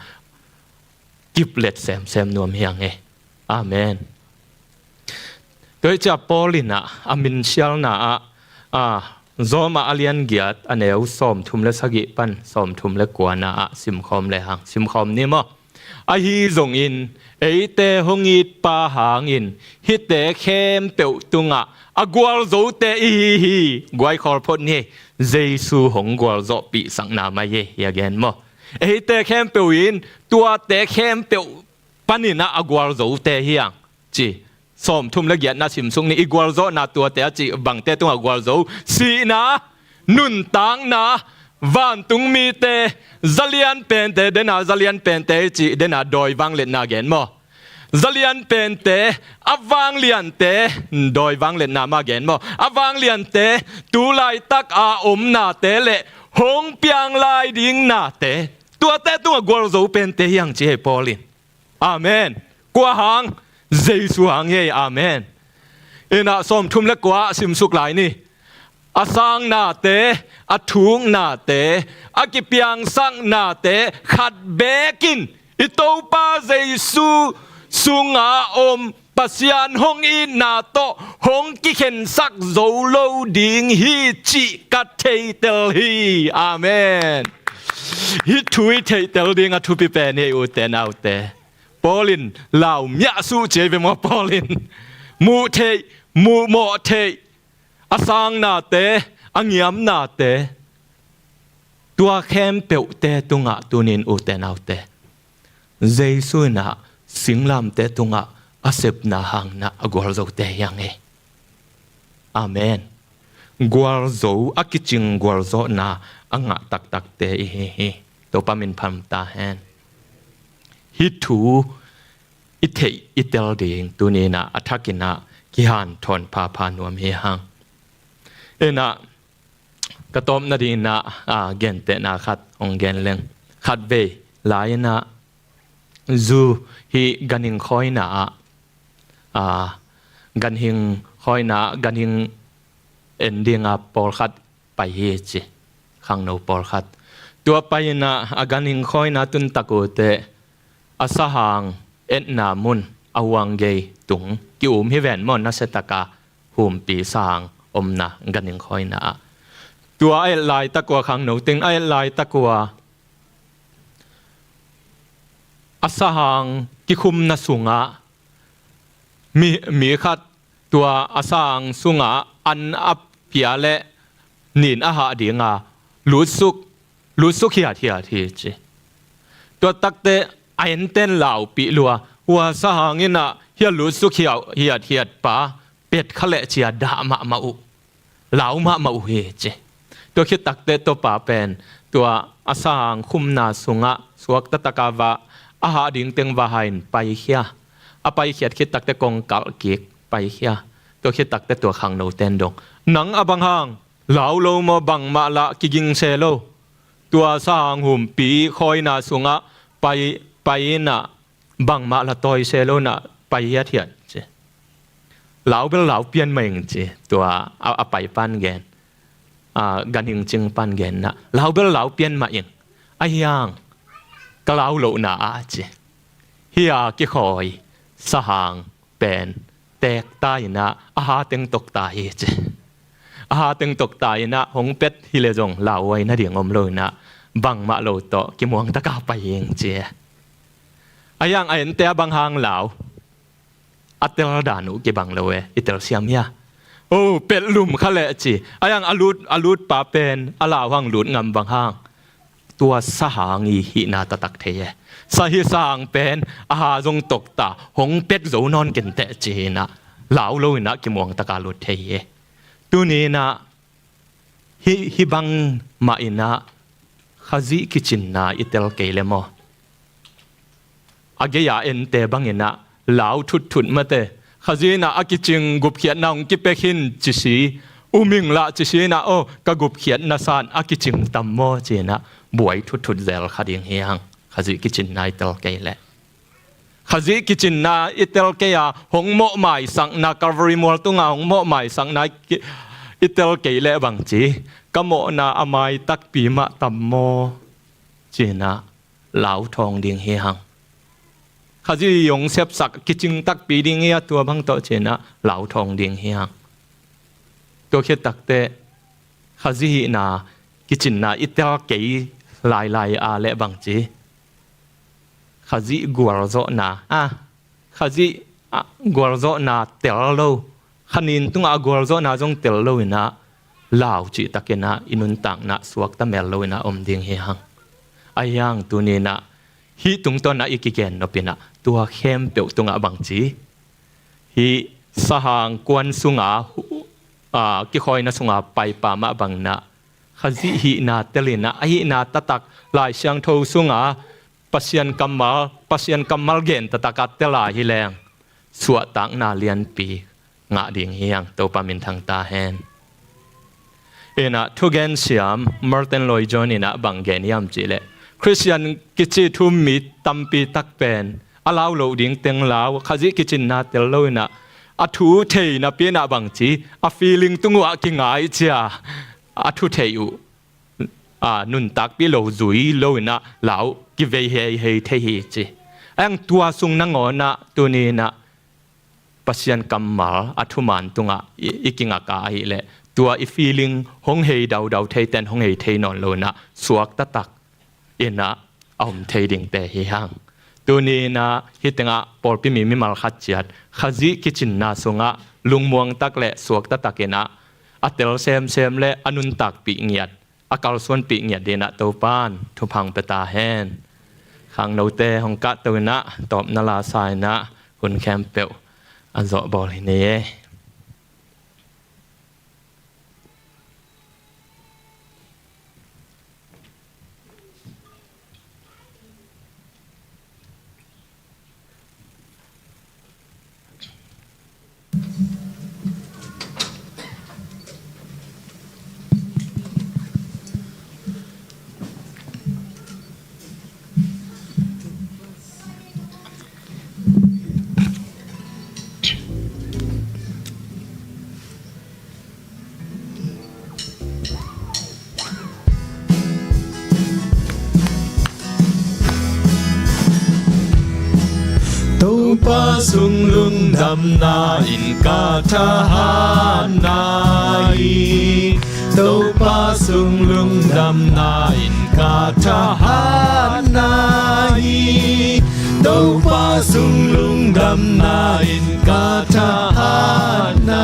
kiplet semsem nuam hi hang e. Amen. Tua hi ciah Paul inah a minsialna ah, a, Rom a lian giat a neu sawmthum le sagih pan sawmthum le kuana ah simkhawm le hang, simkhawm ni maw? Ahi zongin eite hong itpa hangin hihte khempeuh tungah a gualzote i hi hi. Guai khawl phot ni, Jesu hong gualzawhpih sakna mai hi a gen maw? Eite khempeuh in tuate khempeuh paninah a gualzote hi hang ci. Sawmthum le giatna simsuk ni, i gualzawhna tuate a cih bangte tungah gualzo, sihna, nuntakna, vantung mite, zalian pente, dena zalian pente i cih dena dawi vangliatna gen maw? Zalian pente, a vangliante, dawi vangliatna mah gen maw? A vangliante, tu laitak a omnate le hong piang lai ding nate, tuate tungah gualzo pente hi hang ci hi Paul in. Amen. Kua hang? Jesu hang hi. Amen. Inah sawmthum le kua simsuk lai ni. A sangnate, a thuknate, a kipiangsaknate khat bekin i Topa Jesu sunga om Pasian hong itna tawh hong kikhensak zo lo ding hi cih ka theitel hi. Amen. Hih thu i theihtel ding a thupi pen hi, ute naute. Paul in lau miahsuh ci ei ve maw? Paul in muh theih, muh mawh theih, a sangnate, a ngiamnate, tua khempeuhte tungah tunin, ute naute, Jesu inah singlamteh tungah a sepna hangin a gualzote hi hang hi. Amen. Gualzo, a kicing gualzawhna a ngah taktakte i hi hi. Topa min phat ta hen. Hih thu i theih i tel ding tuninah a thakinah kihanthawn phapha nuam hi hang. Inah ka tawpna dinginah, a, gentehna khat hong gen leng. Khatvei lai-inah zu hi ganhing khawina ah, a, ganhing khawina ah ganhing en dinga pawlkhat pai hi ci, khangno pawlkhat. Tua pai-inah a ganhing khawina tuntak uhteh a sahang etna mun a huanggei tung ki-um hi ven maw, nasiataka humpi sahang omna ganhing khawina ah. Tua a et laitak ua, khangno teng a et laitak ua a sahang kikhumna sungah mi, mi khat tua a sahang sungah an a pia le nin a hah dinga lutsuk, lutsuk hiathiat hi ci. Tua takteh a enten laupih lua, ua sahang inah hia lutsuk hiau, hiathiat pa pet kha leh cia dah mahmah uh, lau mahmah uh hi ci. Tua khit takteh tua pa pen tua a sahang khumna sungah suakta taka va a hah ding teng va hahin paikhia. A paikhiat khit takteh kongkalh kik paikhia. Tua khit takteh tua khangno ten dong, nang a bang hang, lau lo maw, bangmah lah kiging se lo. Tua sahang humpi khawina sungah pai, pai inah bangmah lah tawi se lo inah pai hiathiat ci. Lau bel lau pian mah ing ci, tua a, a pai pan gen. A, ganhing cing pan gen inah, lau bel lau pian mah ing. Ahi hang ka lau lohna ah ci, hia kikhawi sahang pen teek ta inah a ha teng tok ta hi ci. A ha teng tok ta inah hong pet hi leh zong lauhuai nading om lo inah bangmah lo tawh kimuang taka pai ing ci. Ahi hang a ente a bang hang lau, a tel dan uh kibang lo e, i telsiam hia? O, pet lum kha leh ci. Ahi hang a lut, a lut pa pen a lau hang lut ngam bang hang? Tua sahang i hihna taktak thei e. Sa, hih sahang pen a ha zong tok ta, hong pet zo nawn kenteh ci inah lau lo inah kimuang taka lut thei hi. Tuni inah hih, hih bang mah inah Khazih kicinna i tel kei le maw? A gei-a ente bang inah lau thutthut mate. Khazih inah a kicing gupkhiatna hong kipia khin ci si, um ing lah ci si inah, aw, ka gupkhiatna san a kicing tam maw ci inah buai thutthut zel kha ding hi hang, Khazih kicinna i tel kei leh. Khazih kicinna i tel kei a, hong mawh maisakna, Calvary mual tunga hong mawh maisakna i ki-, i tel kei leh bang ci, ka mawhna a mai takpi mah tam maw ci inah lau thawng ding hi hang. Khazih hong sepsak kicing takpi ding hi a, tua bang tawh ci inah lau thawng ding hi hang. Tua khit takteh Khazih hihna kicinna i tel kei lailai a leh bangci, Khazih gualzawhna, a, Khazih, a, gualzawhna tel lo, khanin tungah a gualzawhna zong tel lo inah, lau cihtakinah i nuntakna suakta mel lo inah om ding hi hang. Ahi hang tuninah hih tungtawnah i kigen nopinah tua khempeuh tungah bangci, hih sahang kuan sunga, a, kikhawina sunga paipa mah banginah Khazih hihna telinah, a hihna taktak Lai Siangtho sunga Pasian kammal, Pasian kammal gen taktakah tela hi leng suahtakna lianpi ngah ding hi hang. Topa minthang ta hen. Inah thugen siam Martyn Lloyd-Jones inah bang gen hiam cihleh, Khristian kici thu-um mi tampi tak pen a lau loh ding teng lau, Khazih kicinna tel lo inah, a thu thei napi inah bangci, a feeling tung uh ah kingai cia, a thu thei uh, a, nuntakpih lo zui lo inah lau kivei heihei thei hi ci. Ahi hang tua sung nangawnah tuninah Pasian kammal a thuman tungah i, i kingak a ahileh, tua i feeling hong hei daudau thei ten hong hei thei nawn lo inah suak taktak inah a om thei dingte hi hang. Tuni inah hih tengah pawlpi mi mimal khat ciat Khazih kicinna sungah lungmuang tak le suak taktak inah a tel semsem le a nuntakpih ngiat, a kalsuanpih ngiat dinah Topan thupha pia ta hen. Khangnote hong kahto inah tawpna la sa inah hun khempeuh a zawh bawl hi ni ei. Topa sung lungdamna in ka thahatna hi. Topa sung lungdamna in ka thahatna hi. Topa sung lungdamna in ka thahatna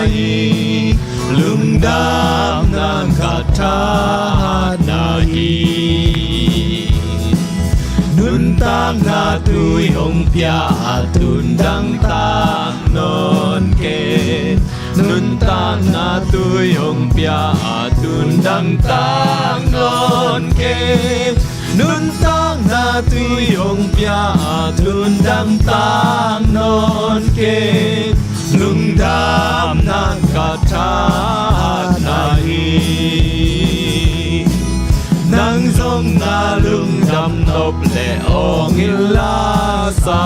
hi. Lungdamna ka thahatna hi. Nuntakna tui hong pia a tundang tak nawn kei. Nuntakna tui hong pia a tundang tak nawn kei. Nuntakna tui hong pia a tundang tak nawn kei. Lungdamna ka thahatna hi. Nang zong na lungdam nop le awng in la sa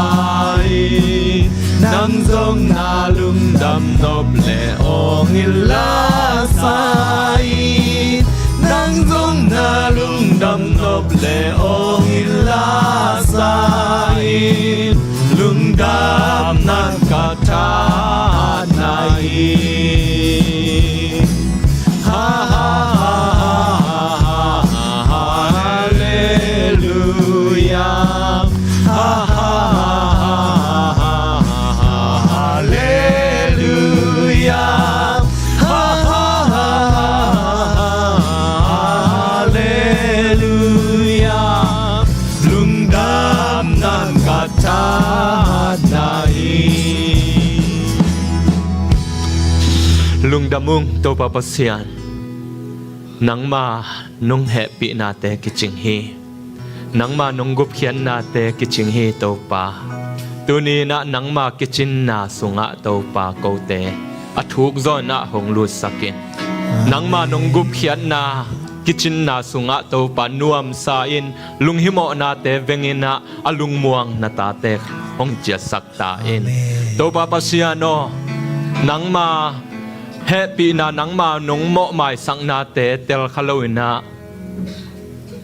hi. Nang zong na lungdam nop le awng in la sa hi. Nang zong na lungdam nop le awng in la sa hi. Lungdamna ka thahatna hi. Ha, ha, ha, ha, ha, ha, halleluia. Ha, ha, ha, ha, ha, ha, ha, halleluia. Ha, ha, ha, ha, ha, ha, ha, halleluia. Lungdamna ka thahatna hi. Lungdam ung Topa Pasian. Nangma nong hehpihnate kicing hi. Nangma nong gupkhiatnate kicing hi Topa. Tuni inah nangma kicinna sungah Topa kote a thuk zaw inah hong lutsak in. Nangma nong gupkhiatna kicinna sungah Topa nuamsa in lunghimawhnate veng inah a lungmuang na tate hong ciatsak ta in. Amen. Topa Pasian aw, nangma hehpihna, nangma nong mawhmaisaknate telkha lo inah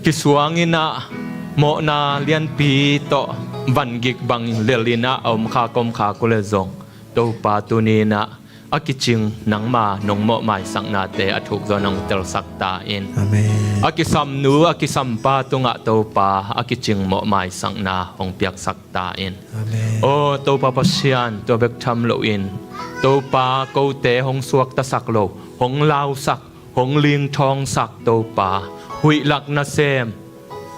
kisuang inah mawhna lianpi tawh vangik bang lel inah a om kha, ka om kha uh le zong Topa tuni inah a kicing nangma nong mawhmaisaknate a thukzawh nong telsak ta in. Amen. A kisamnu a kisampa tungah Topa a kicing mawhmaisakna hong piaksak ta in. Amen. Aw Topa Pasian, tua bek tham loin Topa kote hong suaktasak lo, hong lausak, hong lingthawngsak Topa, huihlak nasem,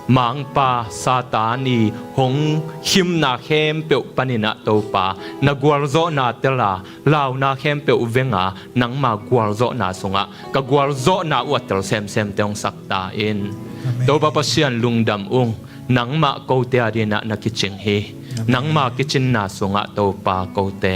mangpa Satan i hong khimna khempeuh paninah Topa na gualzawhna tela, launa khempeuh venga nangma gualzawhna sungah ka gualzawhna uh a tel semsemte hong sak ta in. Amen. Topa Pasian lungdam ung, nangmah kote a dinah na kicing hi. Amen. Nangma kicinna sungah Topa kote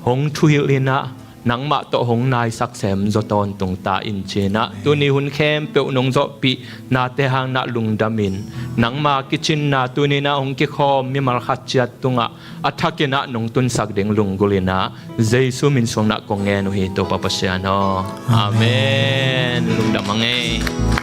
hong thuhilh inah nangmah tawh hong naisak sem zaw tawntung ta in cinah. Amen. Tuni hun khempeuh nong zawhpih nate hangnah lungdamin nangma kicinna tuninah hong kikhawm mimal khat ciat tungah a thakinah nong tunsak ding lunggulhinah Jesu min sungnah kong ngen uh hi Topa Pasian aw. Amen. Amen. Lungdam a ngei.